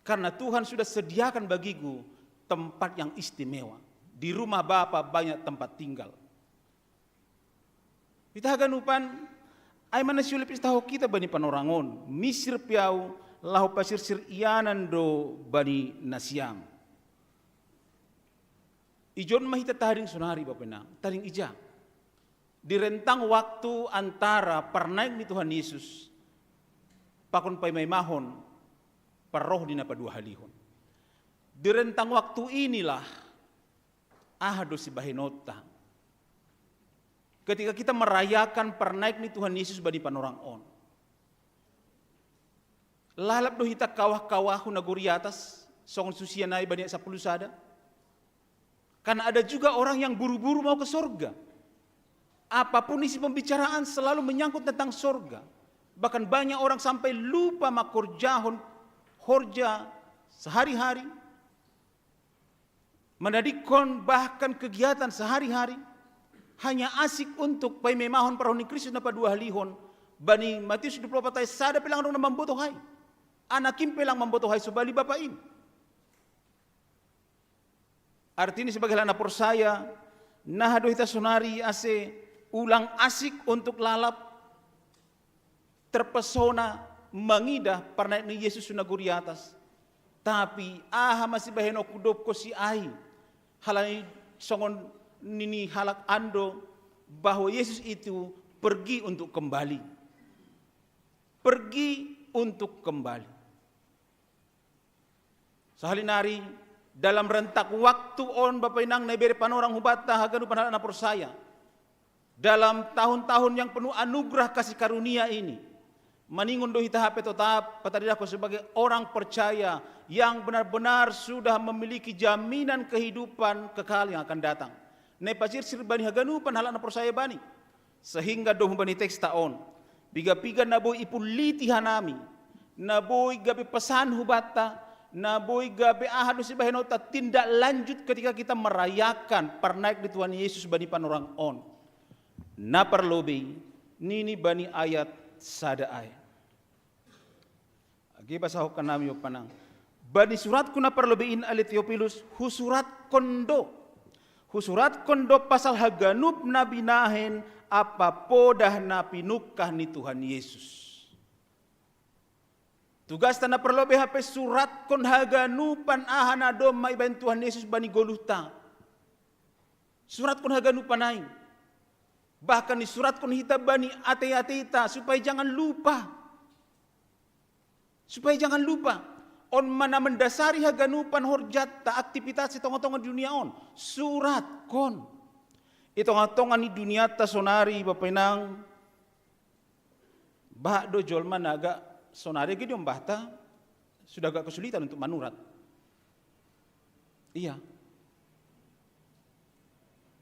Karena Tuhan sudah sediakan bagiku tempat yang istimewa. Di rumah Bapa banyak tempat tinggal. Hita haganupan, ai ma na siulih pestahon hita bani panorang on, misir pe ahu, laho pasirsir ianan do bani nasiam. Ijon ma hita tading sonari, Bapa Inang, tading ija? Di rentang waktu antara parnaik ni Tuhan Yesus pakon paimaimahon parroh ni na paduahalihon. Di rentang waktu inilah, aha do sibahenonta ketika kita merayakan parnaik ni Tuhan Yesus bani panorang on? Lalap do hita kawah-kawah hu nagori atas, songon susian ai bani ayat sapuluh sada? Karena ada juga orang yang buru-buru mau ke sorga. Apapun isi pembicaraan selalu menyangkut tentang sorga. Bahkan banyak orang sampai lupa mangkorjahon horja sehari-hari, manadingkon bahkan kegiatan sehari-hari, hanya asik untuk paimaimahon parroh ni Kristus na paduahalihon. Bani Matius dua puluh opat ayat sada pe lang adong na mambotohai. Anakim pe lang mambotohai, sobali Bapa in. Artini sebagai halak na porsaya, naha do hita sonari ase ulang asik untuk lalap terpesona mangidah parnaik ni Jesus hu nagori atas. Tapi aha ma sibahenonku dob konsi ai? Halani songon nini halak an do bahwa Yesus itu pergi untuk kembali. Pergi untuk kembali. Sahali nari, dalam rentak waktu on, Bapa Inang, na ibere panorang hubanta haganupan halak na porsaya, dalam tahun-tahun yang penuh anugerah kasih karunia ini, maningon do hita hape totap patadidahkon sebagai orang percaya yang benar-benar sudah memiliki jaminan kehidupan kekal yang akan datang. Na ipasirsir bani haganupan halak na porsaya Bani. Sehingga domu bani teksta on, Piga-piga na boi ipuliti hanami, na boi gabe pesan hu banta, na boi gabe aha do sibahenonta tindak lanjut ketika kita merayakan parnaek ni Tuhan Yesus bani panorang on. Na parlobei, nini bani ayat sada ai. Age basahonkan nami o panang. Bani suratku na parlobei in ale Teopilus, husuratkon do. Husuratkon do pasal haganup na binahen ampa podah na pinungkah ni Tuhan Yesus. Tugasta na parlobei hape suratkon haganupan aha na domma ibahen Tuhan Yesus bani goluhta. Suratkon haganupan ai. Bahkan isuratkon hita bani atei-ateita supaya jangan lupa. Supaya jangan lupa. On ma na mandasari haganupan horjanta, aktivitas i tonga-tonga ni dunia on. Suratkon. I tonga-tonga ni dunianta sonari, Bapa Inang, bah do jolma na agak sonari age diombahta sudah agak kesulitan untuk manurat. Iya.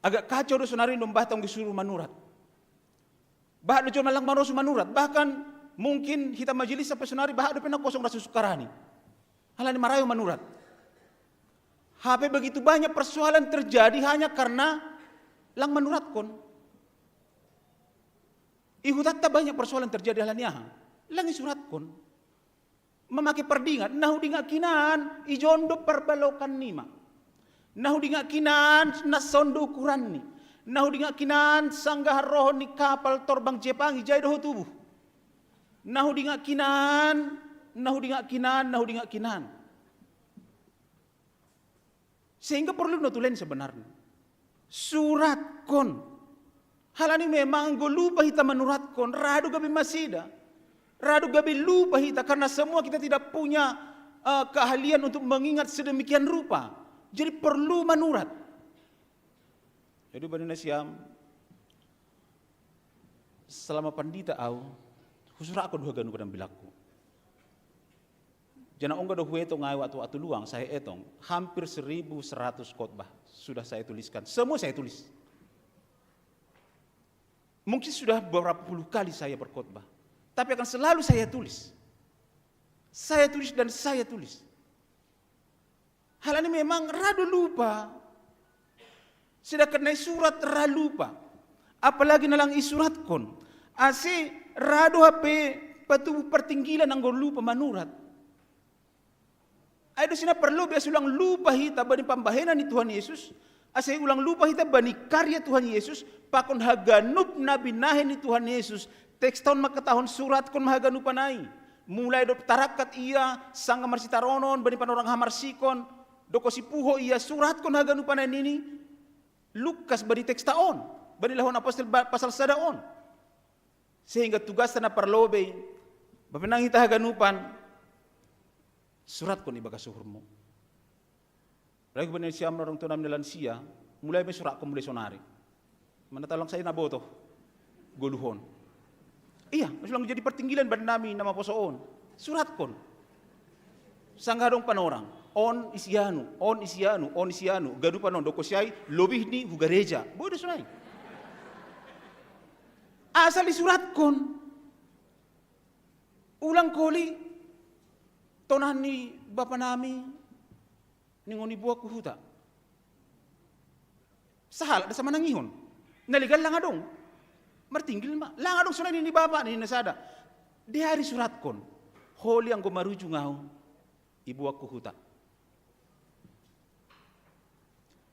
Agak kacau do sonari diombahta anggo disuruh manurat. Bah do jolma lang marosu manurat. Bahkan mungkin hita majelis sampe sonari bah dope na kosong rasuk sukarani. Alani marayo manurat. Hape begitu banyak persoalan terjadi hanya karena lang manuratkon. I hutanta banyak persoalan terjadi alani aha? Lang isuratkon. Mamake pardingat, na hudingak hinan, ijon do parbalokan nima. Na hudingak hinan, na son do ukuranni. Na hudingak hinan, sanggah rohon ni kapal torbang Jepang, ijai do ho tubuh. Na hudingak hinan, na hudingak hinan, na hudingak hinan. Sehingga porlu na tulen sebenarna. Suratkon. Halani memang anggo lupa hita manuratkon, ra do gabe masida. Ra do gabe lupa hita karena semua kita tidak punya eh, keahlian untuk mengingat sedemikian rupa. Jadi porlu manurat. Jadi bani nasiam, selama pandita au, husuratkon do haganup ambilangku. Jana ongga do huetong ai waktu-waktu luang, saya etong, hampir seribu seratus khotbah sudah saya tuliskan. Semua saya tulis. Mungkin sudah beberapa puluh kali saya berkhotbah. Tapi akan selalu saya tulis. Saya tulis dan saya tulis. Halani memang ra do lupa. Sedangkan na isurat ra lupa. Apalagi na lang isuratkon. Ase ra do hape patubu partinggilan anggo lupa manurat. Ai do sina parlobei ase ulang lupa hita bani pambahenan ni Tuhan Yesus, ase ulang lupa hita bani karya Tuhan Yesus, pakon haganup na binahen ni Tuhan Yesus. Teksta on mangkatahon suratkon ma haganupan ai. Mulai dob tarangkat ia, sanggah marsitaronon, bani panorang hamarsikon, dob sipuho ia suratkon haganupan ai nini. Lukas bani teksta on, bani lahon apostel ba- pasal sada on. Sehingga tugasta na parlobei, bapa inang hita haganupan, suratkon i bagas uhurmu. Apalagi bani siam orang tua nami na lansia, mulai ma isuratkon mulai sonari. Mana talang sai na botoh goluhon. Iya, maksud jadi partinggilan bani nami na maposo on. Suratkon. Sanggah adong panorang, on isi anu, on isi anu, on isi anu, ganupan on, dokkon si ai lobih ni hu gareja. Boi do sonai. Asal isuratkon. Ulang koli, tonan ni bapa nami, ningon iboan hu huta. Sahalak da samanangihon. Na legan lang adong. Martinggil ma, lang adong sonai nini bapa, nini na sada. Dear isuratkon. Holi anggo marujung au, iboan hu huta.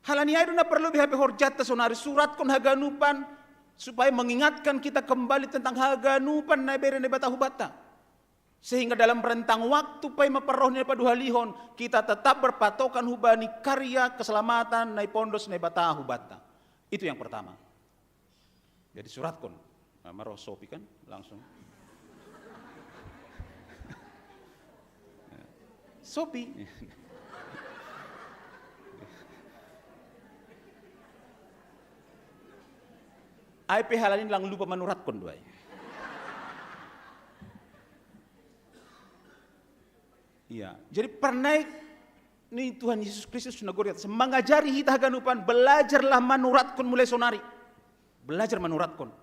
Halani ai do na parlobei hape horjanta sonari suratkon haganupan, supaya mengingatkan kita kembali tentang haganupan na ibere Naibata hubanta. Sehingga dalam rentang waktu paima parroh ni na paduahalihon, kita tetap berpatokan hubani karya keselamatan na ipondos Naibata hubanta. Itu yang pertama. Jadi suratkon. Nah, maro sopi kan langsung. Sopi. Ai pe halani lang lupa manuratkon do ai. Iya, jadi parnaek ni Tuhan Yesus Kristus na gori atas mangajari hita haganupan, belajarlah manuratkon mulai sonari. Belajar manuratkon.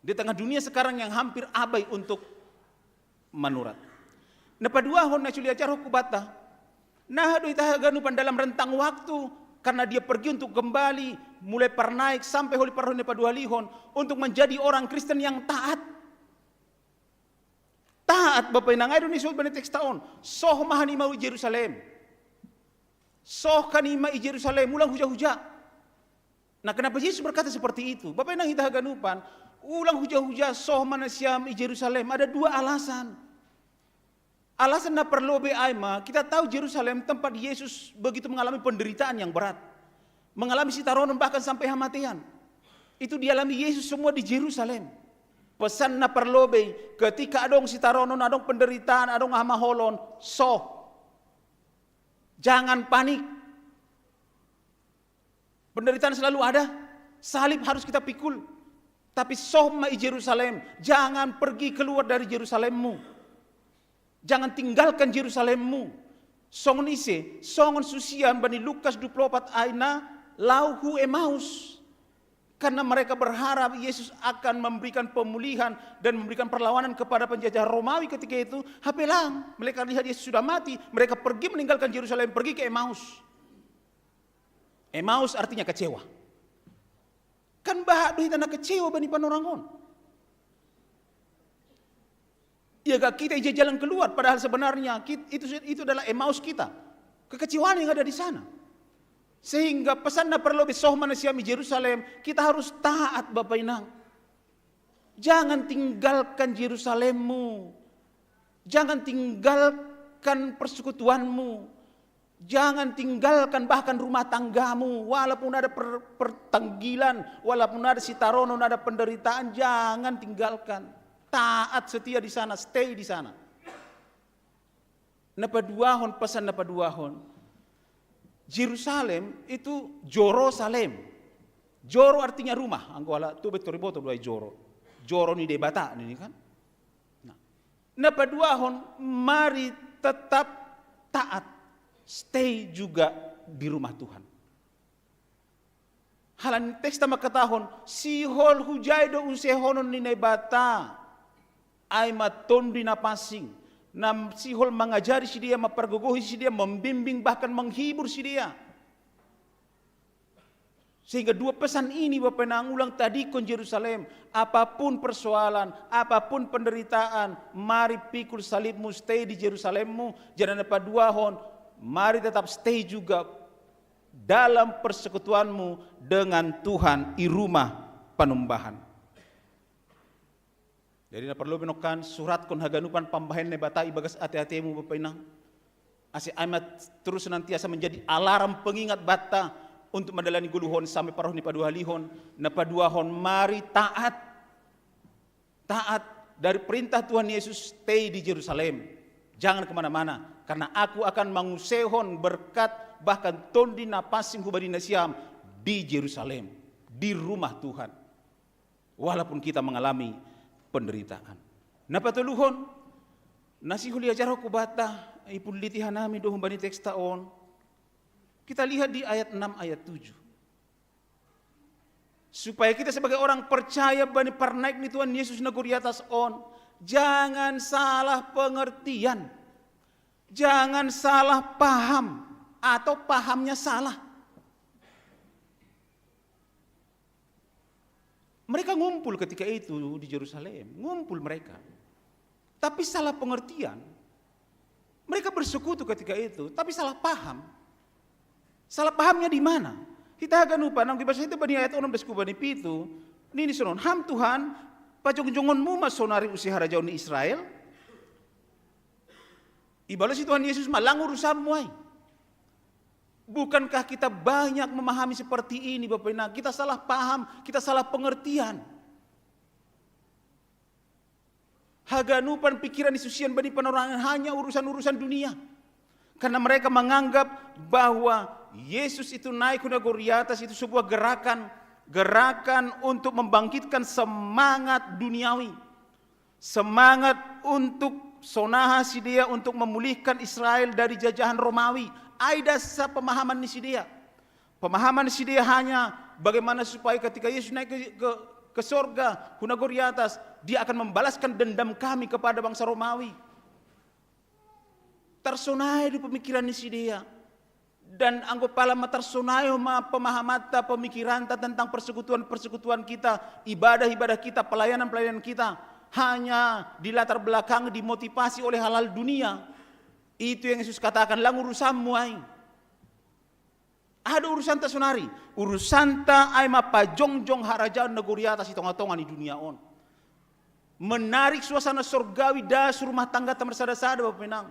Di tengah dunia sekarang yang hampir abai untuk manurat. Na paduahon na sihuliajarhon ku banta, na haduh ita haganupan dalam rentang waktu, karena dia pergi untuk kembali, mulai parnaik sampai holi parroh na paduahalihon, untuk menjadi orang Kristen yang taat. Taat, Bapa Inang, ai do ni soh bani teksta on. Soh ma hanima i Jerusalem. Soh hanima i Jerusalem, ulang huja-huja. Nah, kenapa Yesus berkata seperti itu? Bapa Inang, ita haganupan, ulang huja-huja, soh ma nasiam i Jerusalem. Ada dua alasan. Alasan na parlobei ai ma, kita tahu Jerusalem tempat Yesus begitu mengalami penderitaan yang berat. Mengalami sitaronon bahkan sampai hamatian. Itu dialami Yesus semua di Jerusalem. Pesan na parlobei, ketika adong sitaronon, adong penderitaan, adong hamaolon, soh. Jangan panik. Penderitaan selalu ada. Salib harus kita pikul. Tapi soh ma i Jerusalem. Jangan pergi keluar dari Jerusalemmu. Jangan tinggalkan Jerusalemmu. Songon ise, songon susian bani Lukas dua puluh opat ai na laho hu Emaus. Karena mereka berharap Yesus akan memberikan pemulihan dan memberikan perlawanan kepada penjajah Romawi ketika itu. Hape lang, mereka lihat Yesus sudah mati, mereka pergi meninggalkan Jerusalem, pergi ke Emaus. Emaus artinya kecewa. Kan bahat do hita na kecewa bani panorang on. Ia gak kita ija jalan keluar, padahal sebenarnya kit-, itu, itu adalah Emaus kita. Kekecewaan yang ada di sana. Sehingga pesan na parlobei, soh ma nasiam i Jerusalem, kita harus taat, Bapa Inang. Jangan tinggalkan Jerusalemmu. Jangan tinggalkan persekutuanmu. Jangan tinggalkan bahkan rumah tanggamu, walaupun ada per-, pertenggilan, walaupun ada sitaronon, ada penderitaan, jangan tinggalkan. Taat, setia di sana, stay di sana. Na paduahon, pesan na paduahon. Jerusalem itu Jorosalem. Joro artinya rumah, anggo halak Tubet tor iboto do ai joro. Joro ni Debata, ini kan. Nah, na paduahon, mari tetap taat, stay juga di rumah Tuhan. Halani teksta mangkatahon, sihol hujai do usehonon ni Naibata, ai ma Tonduy Napansing, na sihol mangajari sidea, mampargogohi sidea, membimbing, bahkan menghibur sidea. Sehingga dua pesan ini, Bapa Inang, ulang tadingkon Jerusalem. Apapun persoalan, apapun penderitaan, mari pikul salibmu, stay di Jerusalemmu. Jadi na paduahon, mari tetap stay juga dalam persekutuanmu dengan Tuhan i rumah panumbahan. Jadi na parlobei nongkan, suratkon haganupan pambahen Naibata i bagas ate-atemu, Bapa Inang. Ase ai ma terus senantiasa menjadi alarm pengingat banta untuk mandalani ngoluhon sampe parroh ni paduahalihon, na paduahon, mari taat. Taat dari perintah Tuhan Yesus, stay di Jerusalem. Jangan kemana-mana, karena Aku akan mangusehon berkat bahkan Tonduy Napansing hubani nasiam di Jerusalem, di rumah Tuhan. Walaupun kita mengalami penderitaan. Na patoluhon, na sihuliajarhon ku banta, ipuliti hanami do humbani teksta on. Kita lihat di ayat enam, ayat tujuh. Supaya kita sebagai orang percaya bani parnaek ni Tuhan Yesus na gor i atas on, jangan salah pengertian, jangan salah paham, atau pahamnya salah. Mereka ngumpul ketika itu di Jerusalem, ngumpul mereka. Tapi salah pengertian. Mereka bersekutu ketika itu, tapi salah paham. Salah pahamnya di mana? Hita haganupan, anggo ibasa hita bani ayat onom das ku bani pitu, nini sonon, "Ham Tuhan, pajongjongonmu ma sonari use harajaon ni Israel?" Ibalos si Tuhan Yesus ma, "Lang urusanmu ai." Bukankah kita banyak memahami seperti ini, Bapak Inang? Kita salah paham, kita salah pengertian. Haganupan pikiran ni susian bani panorangan hanya urusan-urusan dunia. Karena mereka menganggap bahwa Yesus itu naik hu nagor i atas itu sebuah gerakan, gerakan untuk membangkitkan semangat duniawi. Semangat untuk sonaha sidea untuk memulihkan Israel dari jajahan Romawi. Ai dasar pemahaman ni sidea. Pemahaman sidea hanya bagaimana supaya ketika Yesus naik ke, ke, ke sorga, hu nagori atas, dia akan membalaskan dendam kami kepada bangsa Romawi. Tarsonai do pemikiran ni sidea. Dan anggo pala matarsonai ma pemahamanta, pemikiranta tentang persekutuan-persekutuan kita, ibadah-ibadah kita, pelayanan-pelayanan kita, hanya di latar belakang dimotivasi oleh hal-hal dunia. Itu yang Yesus katakan, lang urusanmu ai. Ada urusanta sonari, urusanta ai ma pajongjong harajaon nagori atas i tonga-tonga ni dunia on. Menarik suasana sorgawi das rumah tangga ta marsada-sada, Bapak Inang.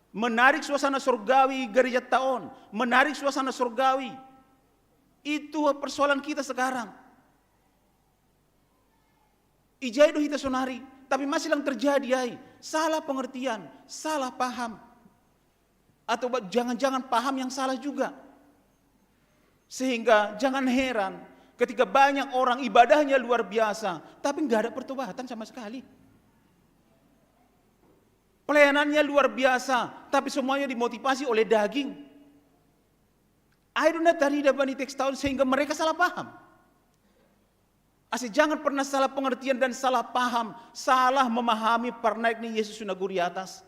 Menarik suasana sorgawi gereja ta on, menarik suasana sorgawi. Itu persoalan kita sekarang. Ijai do hita sonari, tapi masih lang terjadi ai. Salah pengertian, salah paham. Atau jangan-jangan paham yang salah juga. Sehingga jangan heran ketika banyak orang ibadahnya luar biasa, tapi nggak ada pertobatan sama sekali. Pelayanannya luar biasa, tapi semuanya dimotivasi oleh daging. Ai do na tarida bani teks ta on sehingga mereka salah paham. Ase jangan pernah salah pengertian dan salah paham, salah memahami parnaek ni Yesus nagori atas.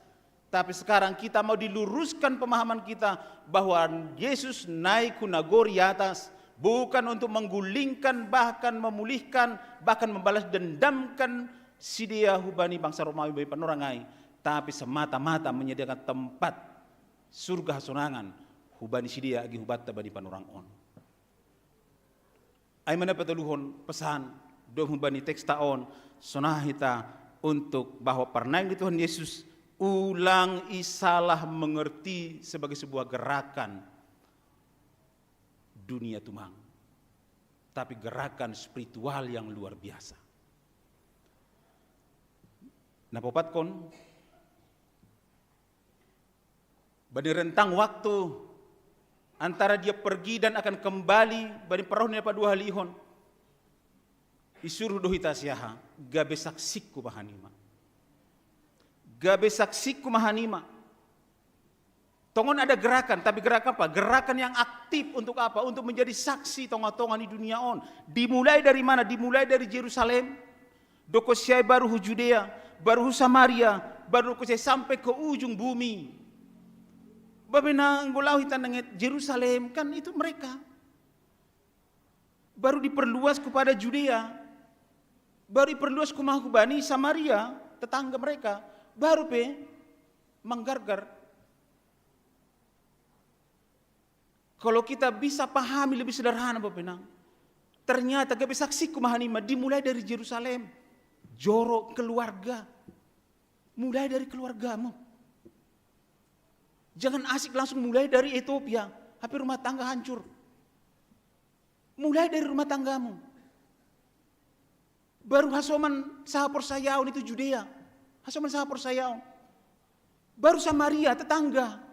Tapi sekarang kita mau diluruskan pemahaman kita bahwa Yesus naik ku nagori atas, bukan untuk menggulingkan, bahkan memulihkan, bahkan membalas dendamkan sidea hubani bangsa Romawi bani panorang ai, tapi semata-mata menyediakan tempat surga hasonangan hubani sidea agi hubatta bani panorang on. Ai mana patoluhon pesan domu bani teks ta on, sonai hita untuk bahwa parnaek ni Tuhan Yesus ulang isalah mengerti sebagai sebuah gerakan dunia tumang, tapi gerakan spiritual yang luar biasa. Napopatkon, bani rentang waktu antara dia pergi dan akan kembali, bani parroh ni na paduahalihon, isuruh do hita siaha, gabe saksingku ma hanima. Gabe saksingku ma hanima. Tongon ada gerakan, tapi gerakan apa? Gerakan yang aktif untuk apa? Untuk menjadi saksi tonga-tonga ni dunia on. Dimulai dari mana? Dimulai dari Jerusalem, dohot siai baru hu Judea, baru hu Samaria, baru dohot siai sampai ke ujung bumi. Babe na anggo laho hita nanget Jerusalem, kan itu mereka. Baru diperluas kepada Judea, baru diperluas kumaha hubani Samaria, tetangga mereka, baru pe manggargar. Kalau kita bisa pahami lebih sederhana, Bapak Inang, ternyata gabe saksingku ma hanima dimulai dari Jerusalem, joro keluarga. Mulai dari keluargamu. Jangan asik langsung mulai dari Ethiopia, hape rumah tangga hancur. Mulai dari rumah tanggamu. Baru hasoman sahaporsayaon itu Judea. Hasoman sahaporsayaon. Baru Samaria, tetangga.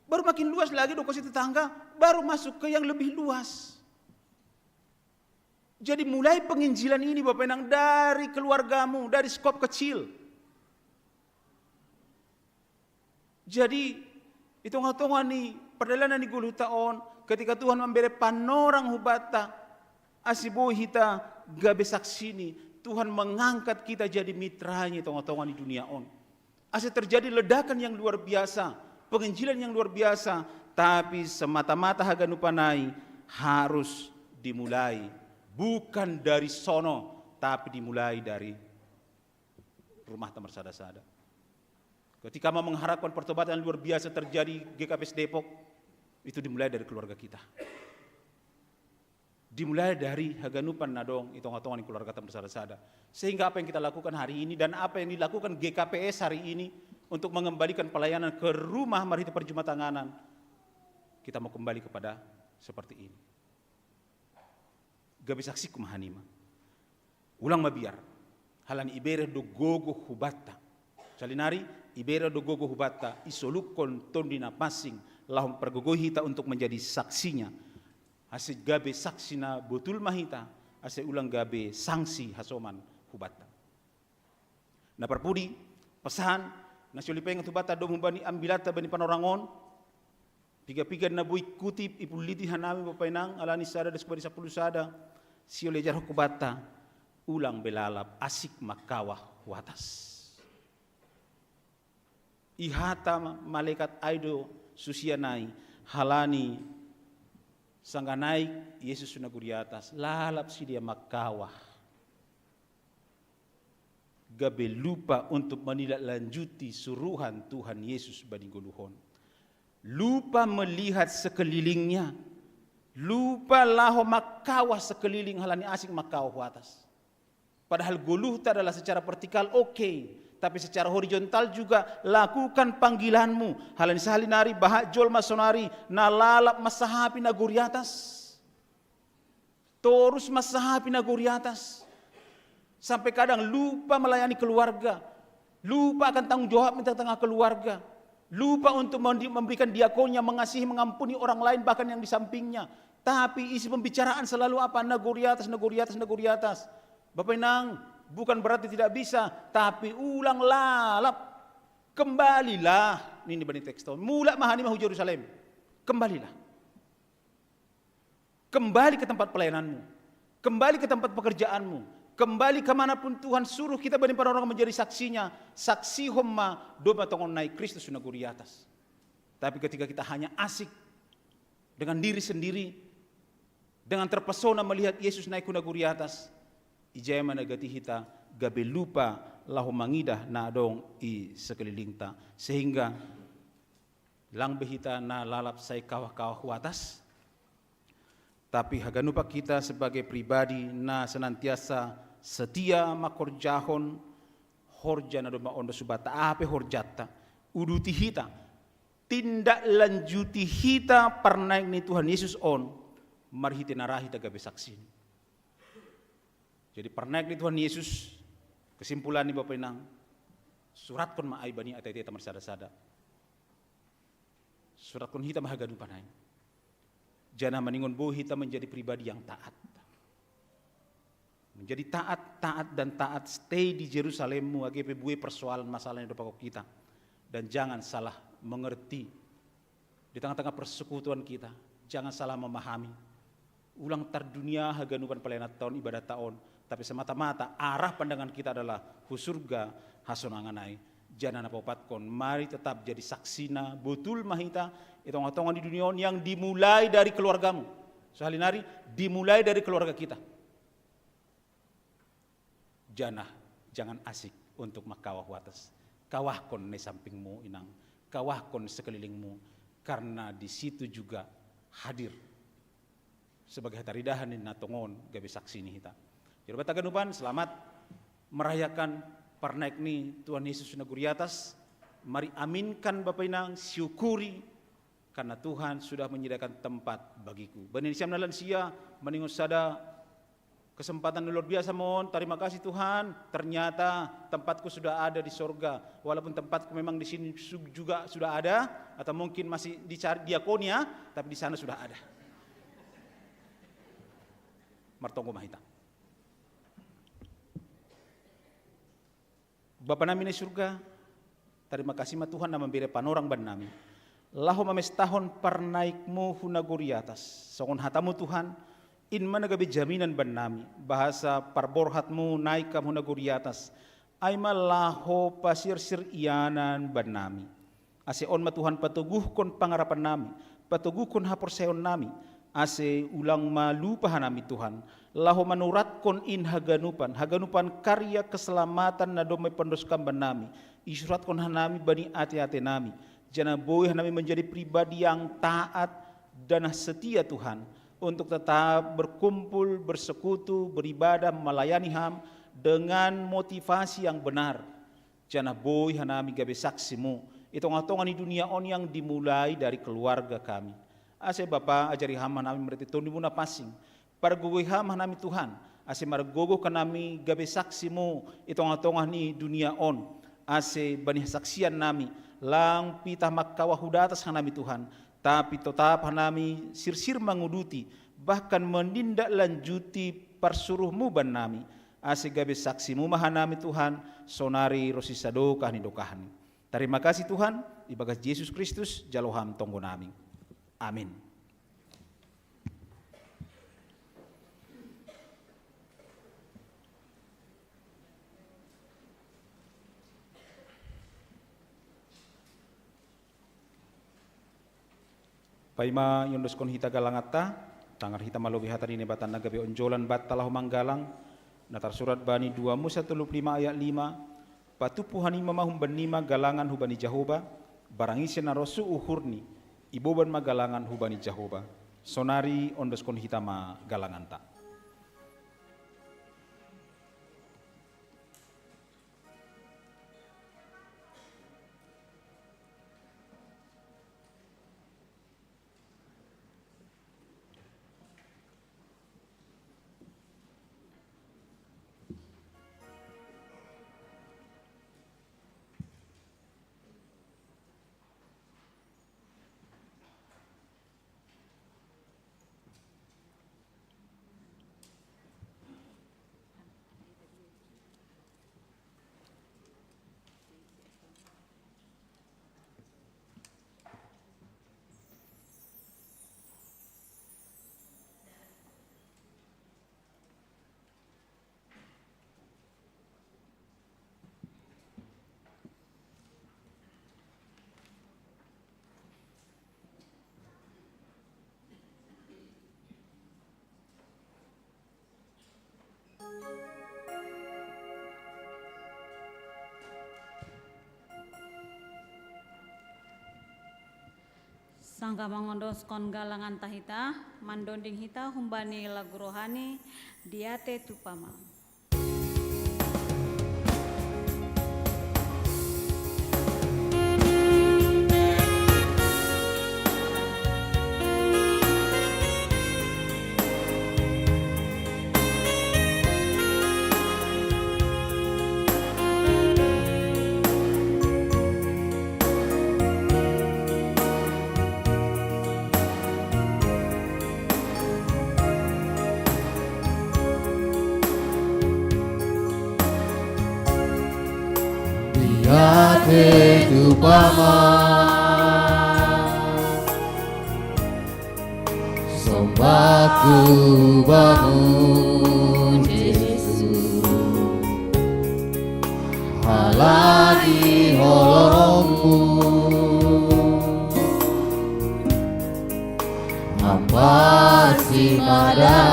Baru makin luas lagi dohot siai tetangga, baru masuk ke yang lebih luas. Jadi mulai penginjilan ini, Bapak Inang, dari keluargamu, dari skop kecil. Jadi, i tonga-tonga ni pardalanan ni ngolu ta on, ketika Tuhan mambere panorang hubanta, ase boi hita gabe saksini, Tuhan mengangkat kita jadi mitranya i tonga-tonga ni dunia on. Ase terjadi ledakan yang luar biasa, penginjilan yang luar biasa, tapi semata-mata haganupan ai harus dimulai bukan dari sono, tapi dimulai dari rumah ta marsada-sada. Ketika mau mengharapkan pertobatan yang luar biasa terjadi G K P S Depok, itu dimulai dari keluarga kita. Dimulai dari haganupan na dong i tonga-tonga ni keluarga ta marsada-sada. Sehingga apa yang kita lakukan hari ini dan apa yang dilakukan G K P S hari ini untuk mengembalikan pelayanan ke rumah marhite parjumatanganan, kita mau kembali kepada seperti ini. Gabe saksingku ma hanima. Ulang mabiar, halani ibere do gogo hubanta. Salinari, ibere do gogo hubanta, isolukkon Tondi Na Pansing, laho mampargogoi hita untuk menjadi saksinya. Ase gabe saksi na botul ma hita, ase ulang gabe sanksi hasoman hubanta. Na parpudi, pesan na so hupaingot hubanta domu bani ambilanta bani panorang on, piga-piga na boi kutip ipulliti hanami Bapak Inang, alani sada das bani sapuluh sada, Sio lejar hukubata, ulang belalap asik makawa huatas. Ihata malaikat aido susia nai, halani sangga naik Yesus sunaguri atas, lalap sidia makawa. Gabe lupa untuk menindaklanjuti suruhan Tuhan Yesus bani goluhon. Lupa melihat sekelilingnya. Lupa laho makawa sekeliling halani asik makawa huatas. Padahal goluhta adalah secara vertikal oke, tapi secara horizontal juga lakukan panggilanmu. Halani sahali nari baha jolma sonari na lalap masahapi nagori atas. Torus masahapi nagori atas. Sampai kadang lupa melayani keluarga. Lupa akan tanggung jawab di tengah-tengah keluarga. Lupa untuk memberikan diakonnya, mengasihi, mengampuni orang lain bahkan yang di sampingnya. Tapi isi pembicaraan selalu apa? Nagori atas, nagori atas, nagori atas. Bapak Inang, bukan berarti tidak bisa, tapi ulang lalap. Kembalilah, ini bani teks tahun. Mula mahani mahu Jerusalem. Kembalilah. Kembali ke tempat pelayananmu. Kembali ke tempat pekerjaanmu. Kembali kemanapun Tuhan suruh kita bani para orang menjadi saksinya. Saksi homma doma tongon naik Kristus sunaguri atas. Tapi ketika kita hanya asik dengan diri sendiri, dengan terpesona melihat Yesus naik ku nagori atas, ijai managati hita gabe lupa laho mangidah na adong i sekelilingta. Sehingga lang be hita na lalap sai kawah-kawah huatas, tapi haganupa kita sebagai pribadi na senantiasa setia makorjahon horja na doma ondo subata ape horjata, uduti hita, tindak lanjuti hita parnaik ni Tuhan Yesus on, marhite na ra hita gabe saksi. Jadi parnaik ni Tuhan Yesus, kesimpulan ni Bapak Inang, suratkon ma ai bani atai-atai ta marsada-sada. Suratkon hita ma haganupa nai. Janah maningon boi hita menjadi pribadi yang taat. Menjadi taat, taat dan taat, stay di Jerusalemmu, age pe buei persoalan masalah yang dipakok kita. Dan jangan salah mengerti di tengah-tengah persekutuan kita. Jangan salah memahami. Ulang tardunia haganupan pelayanan taon ibadah taon, tapi semata-mata arah pandangan kita adalah hu surga hasonangan ai. Janah na paopatkon, mari tetap jadi saksina, botul ma hita, i tongah-tongah ni dunia on yang dimulai dari keluargamu. Sahali nari, dimulai dari keluarga kita. Janah, jangan asik untuk makawa huatas. Kawahkon ne sampingmu, Inang. Kawahkon sekelilingmu, karena di situ juga hadir sebagai hataridahan ni na tongon gabe saksi ni hita. Jadi, bata ganupan, selamat merayakan parnaik ni Tuhan Yesus nagori atas. Mari aminkan Bapak Inang, syukuri karena Tuhan sudah menyediakan tempat bagiku. Bani siam na lansia, maningon sada kesempatan luar biasa mon. Terima kasih Tuhan, ternyata tempatku sudah ada di sorga. Walaupun tempatku memang di sini juga sudah ada, atau mungkin masih dicari diakonia, tapi di sana sudah ada. Martonggo ma hita. Bapa nami na i surga, tarima kasih ma Tuhan na mambere panorang bannami laho mamestahon parnaikmu hu nagori atas. Songon hatamu Tuhan, in ma na gabe jaminan bannami, bahasa parborhatmu naik kam hu nagori atas, ai ma laho pasirsir ianan bannami. Ase on ma Tuhan patoguhkon pangarapannami, patoguhkon haporsayaonnami, ase ulang ma lupa hanami Tuhan, laho manuratkon in haganupan, haganupan karya keselamatan na domma ipandoskam bannami, isuratkon hanami bani ate-atenami, janah boi hanami menjadi pribadi yang taat dan setia Tuhan, untuk tetap berkumpul, bersekutu, beribadah, melayani Ham dengan motivasi yang benar. Janah boi hanami gabe saksimu i tongah-tongah ni dunia on yang dimulai dari keluarga kami. Ase Bapa, ajari Ham hanami marhite Tondimu na pansing. Pargogoi Ham hanami Tuhan, ase margogoh hanami gabe saksimu i tongah-tongah ni dunia on. Ase bani hasaksiannami, lang pitah mangkawa hu datas hanami Tuhan, tapi totap hanami sirsir manguduti, bahkan menindaklanjuti parsuruhmu bannami. Ase gabe saksimu ma hanami Tuhan, sonari ronsi sadokah ni dokahni. Tarima kasih Tuhan, ibagas Jesus Kristus jalo Ham tonggonami. Amin. Paima iondoskon hita galanganta, tangar hita ma lobei hata ni Naibata na gabe onjolan banta laho manggalang, na tarsurat bani dua Musa tolu pulu lima ayat lima: Patupu hanima ma humban nima galangan hubani Jahoba, barang ise na rosuh uhurni, iboban ma galangan hubani Jahoba. Sonari ondoskon hita ma galanganta. Sanggah mangondoskon galanganta hita, mandonding hita humbani lagu rohani, Diate tu Pama. Diate tu Pama, sombaku bamu Jesus, halani holongmu. Ampasi mada.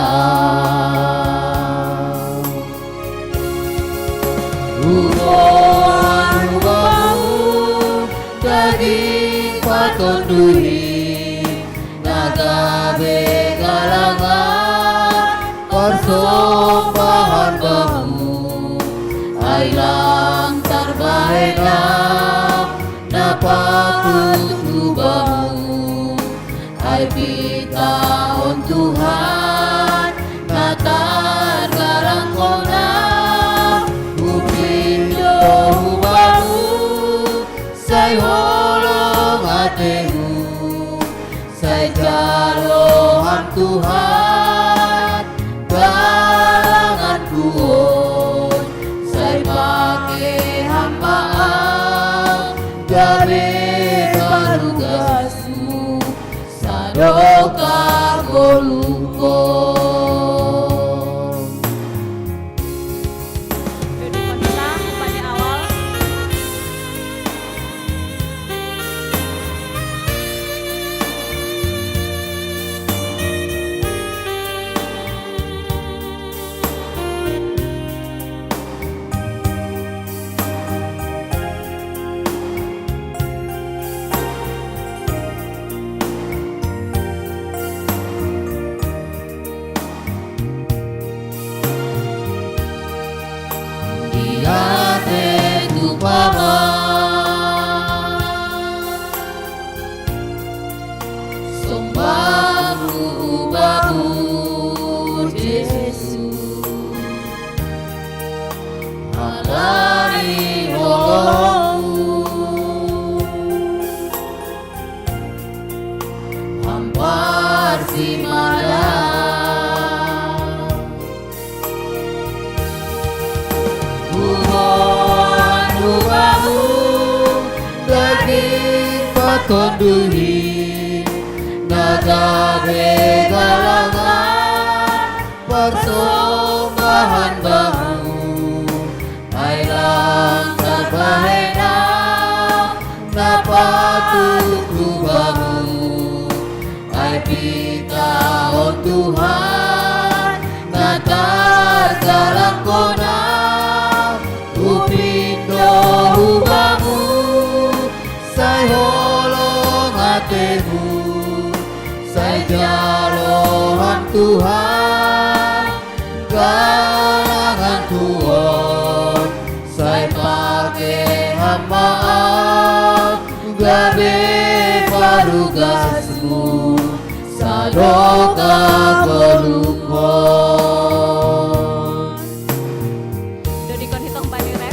Umoan ubamu daging patonduhi, na gabe galangan parsombahan bamu, ai lang tarbahen na patut tu bamu. Ai pitahon Tuhan na targarang hona, hupindo hubamu, sai holong atemu, sai jalo Ham Tuhan galanganku on, sai pake Ham ma au gabe parugasmu sadokah ngolungkon. Duduk, pemirsa, umpannya awal. Diate tu Pama, sombaku bamu Jesus, halani holongmu. Ampasi mada. Umoan ubamu daging patonduhi, na gabe galangan parsombahan bamu, ai lang tarbahen na patut tu bamu. Temu, sai jalo Ham Tuhan, galanganku on, sai pake Ham ma au, gabe parugasmu, sadongan goluhkon. Dodikon hitong bani ref.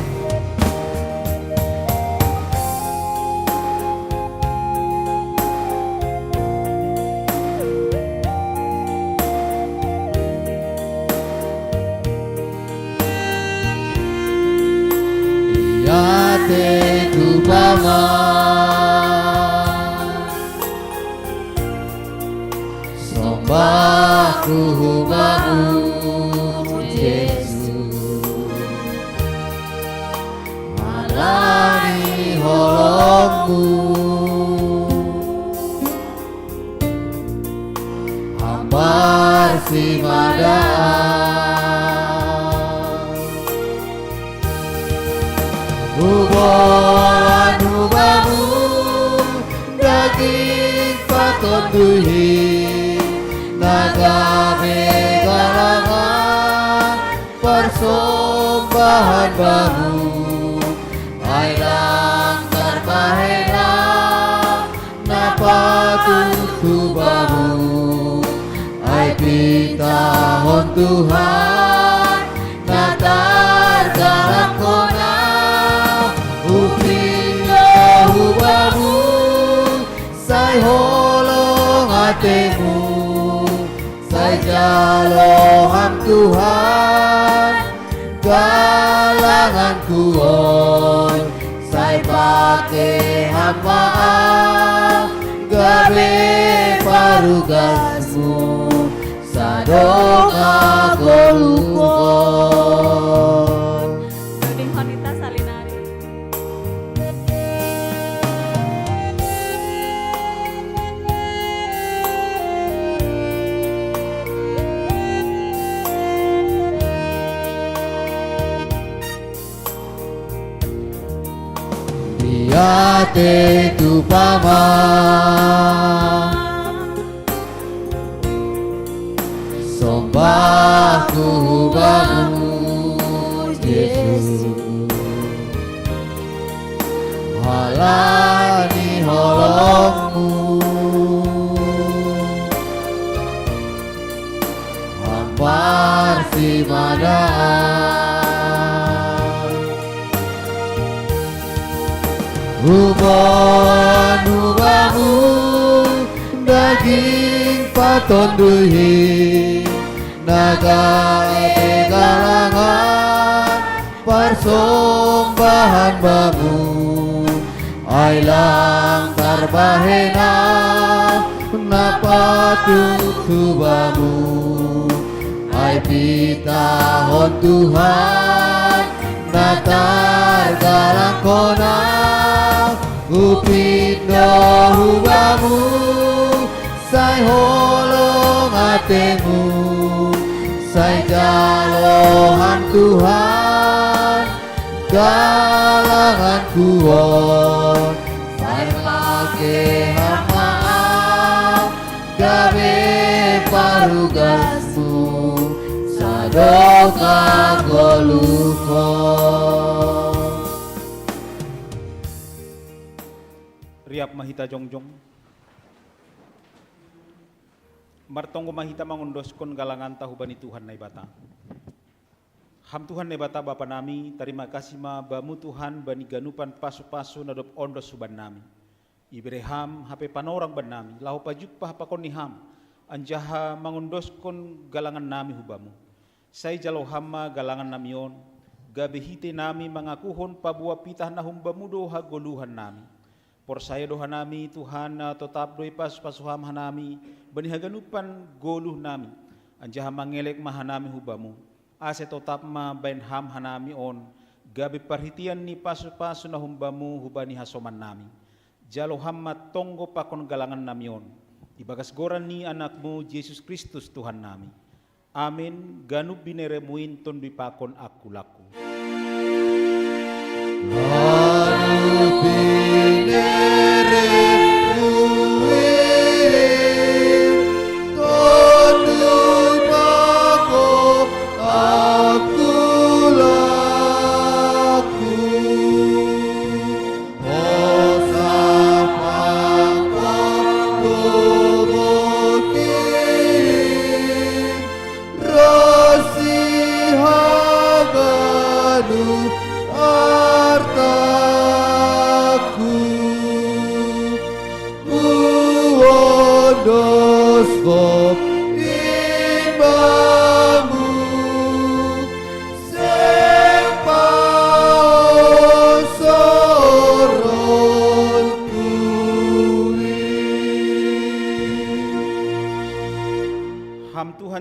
Diate tu Bapa, sombahku hubamu, Jesus, ala ni holongmu. Ham parsimadaan. Huboan hubamu daging patonduhi, na gabe galangan parsombahan Bamu, ai lang tarbahen na, na patut tu Bamu, ai pitahon Tuhan, na targalang hona, hupindo hu Bamu, sai holong atemu, sai jalo Ham Tuhan, galanganku on, sai pake Ham ma au, gabe parugasmu, sadongan goluhkon. Doding honita salinari. Diate tu Bapa, sombahku hubamu, Jesus, ala ni holongmu, Ham parsimadaan. Huboan hubamu daging patonduhi, na gabe galangan parsombahan Bamu, ai lang tarbahen na, na patut tu Bamu, ai pitahon Tuhan, na targalang hona, hupindo hu Bamu, sai holong atemu, sai jalo Ham Tuhan, galanganku on, sai pake Ham ma au, gabe parugasmu, sadongan goluhkon. Riap ma hita jongjong. Martonggo ma hita mangondoskon galanganta hubani Tuhan Naibata. Ham Tuhan Naibata Bapa nami, tarima kasih ma Bamu Tuhan bani ganupan pasu-pasu na dob ondos hubannami. Ibere Ham hape panorang bannami, laho pajumpah pakon ni Ham, anjaha mangondoskon galangannami hu Bamu. Sai jalo Ham ma galangannami on, gabe hite nami mangakuhon paboa pitah na humbamu do hagoluhannami. Porsaya do hanami Tuhan, na totap do ipasu-pasu Ham hanami bani haganupan goluhnami, anjaha mangelek ma hanami hu Bamu, ase totap ma baen Ham hanami on, gabe parhitean ni pasu-pasu na humbamu hubani hasomannami. Jalo Ham ma tonggo pakon galangannami on, ibagas goran ni Anakmu Jesus Kristus Tuhannami. Amin. Ganup bineremu in tondui pakon angkulaku. Ganup bineremu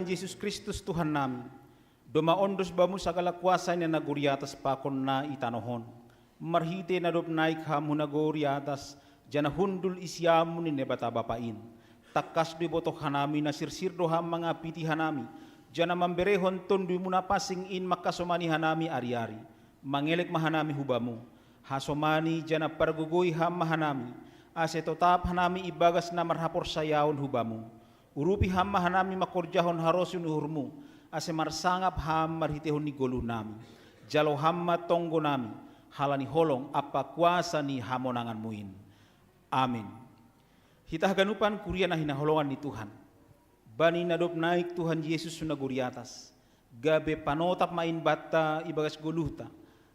Jesus Kristus Tuhan nami, domma ondos bamu sagala kuasa ni nagori atas pakon na i tanoh on. Marhite na dob naik ham hu nagori atas, janah hundul i siamun ni Naibata Bapa in. Tangkas do ibotoh hanami na sirsir do ham mangapiti hanami, janah mamberehon Tonduimu na pansing in mangkasomani hanami ari-ari. Mangelek ma hanami hu Bamu. Hasomani janah pargogoi ham ma hanami, ase totap hanami ibagas na marhaporsayaon hu Bamu. Urupi ham ma hanami mangkorjahon harosuh ni uhurMu, ase marsangap ham marhiteihon ni goluh nami. Jalo ham ma tonggo nami, halani holong ampa kuasa ni hamonanganMu in. Amin. Hita haganupan kuria na hinaholongan ni Tuhan. Bani na dob naik Tuhan Jesus hu nagori atas, gabe panotap ma in banta ibagas goluhta,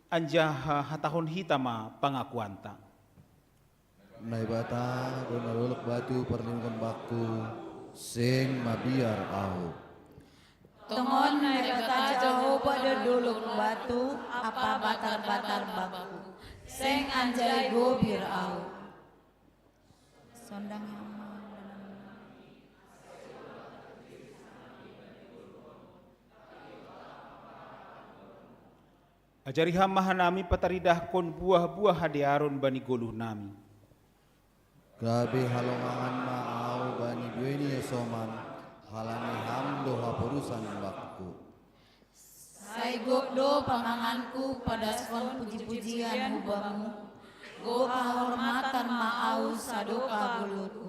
anjaha hatahon hita ma pangakuanta. Naibata do na dolok batu parlindungan bakku, seng mabiar ahu. Tongon Naibata Jahowa do dolok batu ampa batar-batar bakku, seng anjai gobir ahu. Sondang yang mau. Ajari ham ma hanami pataridahkon buah-buah hadearon bani goluh nami. Gabe halongangan ma ahu bani buei ni hasoman, halani ham do haporusan bakku. Sai gok do pamanganku padaskon puji-pujian hu Bamu, gok hahormatan ma ahu sadokah goluhku.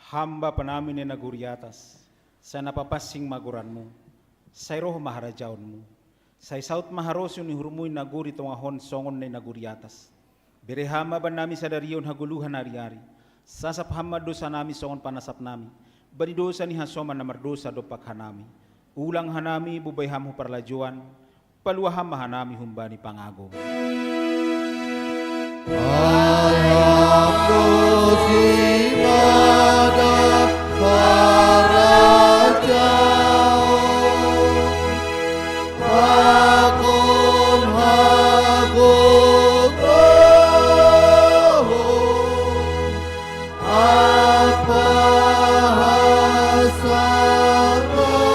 Ham Bapa nami na i nagori atas, sai na papansing ma goranMu, sai roh ma harajaonMu, sai saut ma harosuh ni uhurMu i nagori tongah on songon na i nagori atas. Bere ham ma bannami sadari on hagoluhan ari-ari, sasap ham ma dousa nami songon panasap nami bani dousa ni hasoman na mardousa dompak hanami. Ulang hanami bobai ham hu parlajouan, paluah ham ma hanami humbani pangago. Alhamdulillah, harajaon, pakon hagogohon, ampa hasangapon.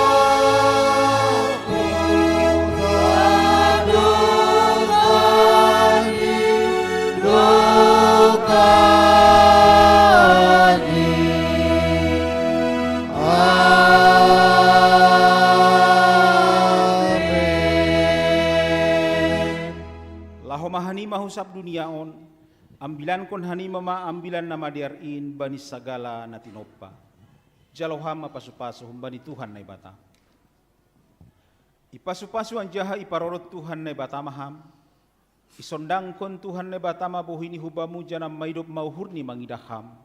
Laho ma hanima hu sab dunia on, ambilankon hanima ma ambilan na madear in bani sagala na tinompa. Jalo ham ma pasu-pasu humbani Tuhan Naibata. Ipasu-pasu anjaha iparorot Tuhan Naibata ma ham. Isondangkon Tuhan Naibata ma bohi ni hu bamu, janah maidop ma uhurni mangidah ham.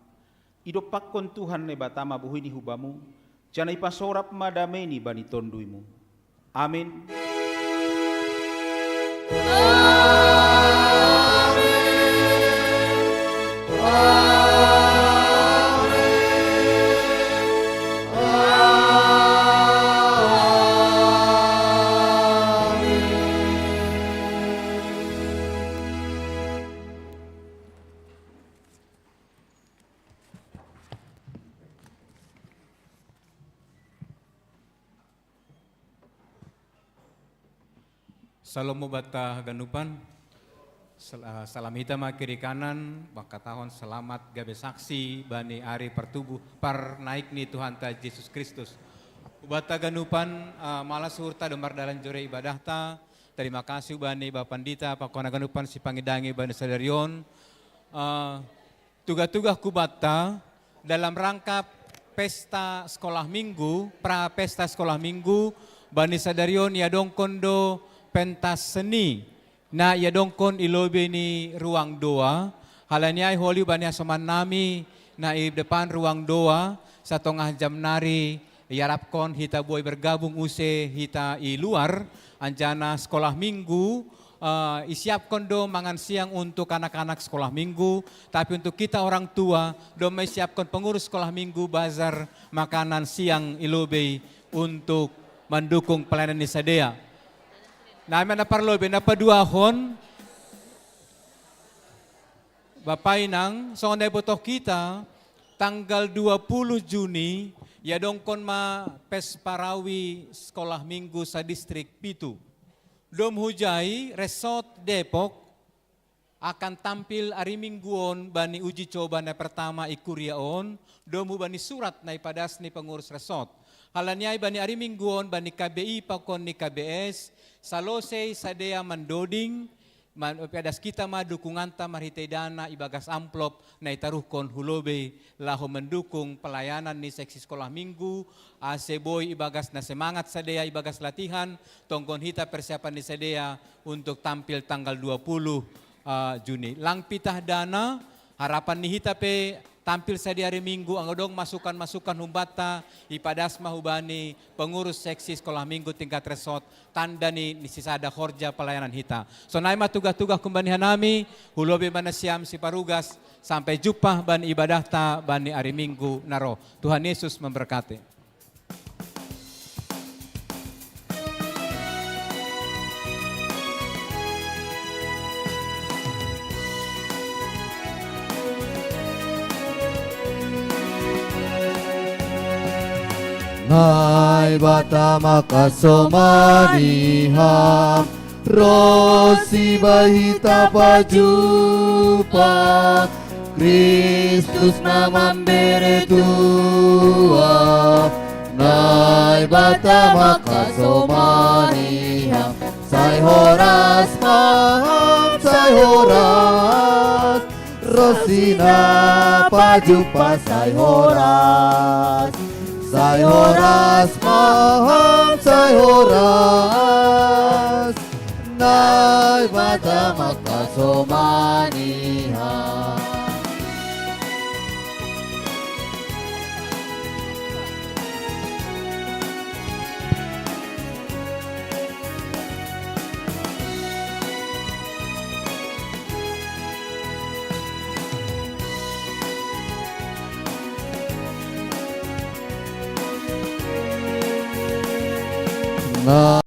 Idompakkon Tuhan Naibata ma bohi ni hu bamu, janah ipasorap ma dameini bani tonduimu. Amin. Salom ma banta haganupan. Sel-, ah, salam hita ma kiri kanan, mangkatahon selamat gabe saksi bani ari partubuh, parnaik ni Tuhanta Jesus Kristus. Banta haganupan, ah, malas uhurta do mardalan jore ibadahta. Tarima kasih bani Bapak Pandita, pakon haganupan sipangidangi bani sadari on. Ah, Tugah-tugah ku banta, dalam rangka pesta sekolah minggu, pra pesta sekolah minggu, bani sadari on iadongkon do pentas seni, na iadongkon i lobei ni ruang doa, halani ai holi bani hasoman nami, na i depan ruang doa, satongah jam nari, iarapkon hita boi bergabung use hita i luar, anjaha sekolah minggu, eh, isiapkon do mangan siang untuk anak-anak sekolah minggu, tapi untuk kita orang tua, domma isiapkon pengurus sekolah minggu bazar makanan siang i lobei untuk mendukung pelayanan ni sidea. Nai ma na parlobei, na paduahon, Bapa inang, songon na iboto hita, tanggal dua puluh Juni, iadongkon ma pesta rawi sekolah minggu sadistrik pitu. Domu hujai, Resort Depok akan tampil ari Minggu on bani uji coba na pertama i kuria on, domu bani surat na ipadas ni pengurus resort. Halani ai bani ari Minggu on bani K B I pakon ni K B S, salosei sadea mandoding, man-, ipadas hita ma dukunganta marhitei dana ibagas amplop na itaruhkon hu lobei laho mendukung pelayanan ni seksi sekolah minggu, ase boi ibagas na semangat sadea ibagas latihan, tonggon hita persiapan ni sadea untuk tampil tanggal dua puluh, eh, Juni. Lang pitah dana, harapan ni hita pe tampil sadea ari Minggu, anggo adong masukan-masukan humbanta, ipadas ma hubani pengurus seksi sekolah minggu tingkat resort, tanda ni, ni sisada horja pelayanan hita. Sonai ma tugah-tugah humbani hanami, hu lobei ma nasiam siparugas, sampai jumpa bani ibadahta bani ari Minggu na ro. Tuhan Yesus memberkati. Naibata makasomani ham, ro sibahen hita pajumpa, Kristus na mambere tua. Naibata makasomani ham, sai horas ma ham, sai horas. Ro si na pajumpa sai horas. Sai horas ma ham, sai horas. Naibata makasomani ham. Na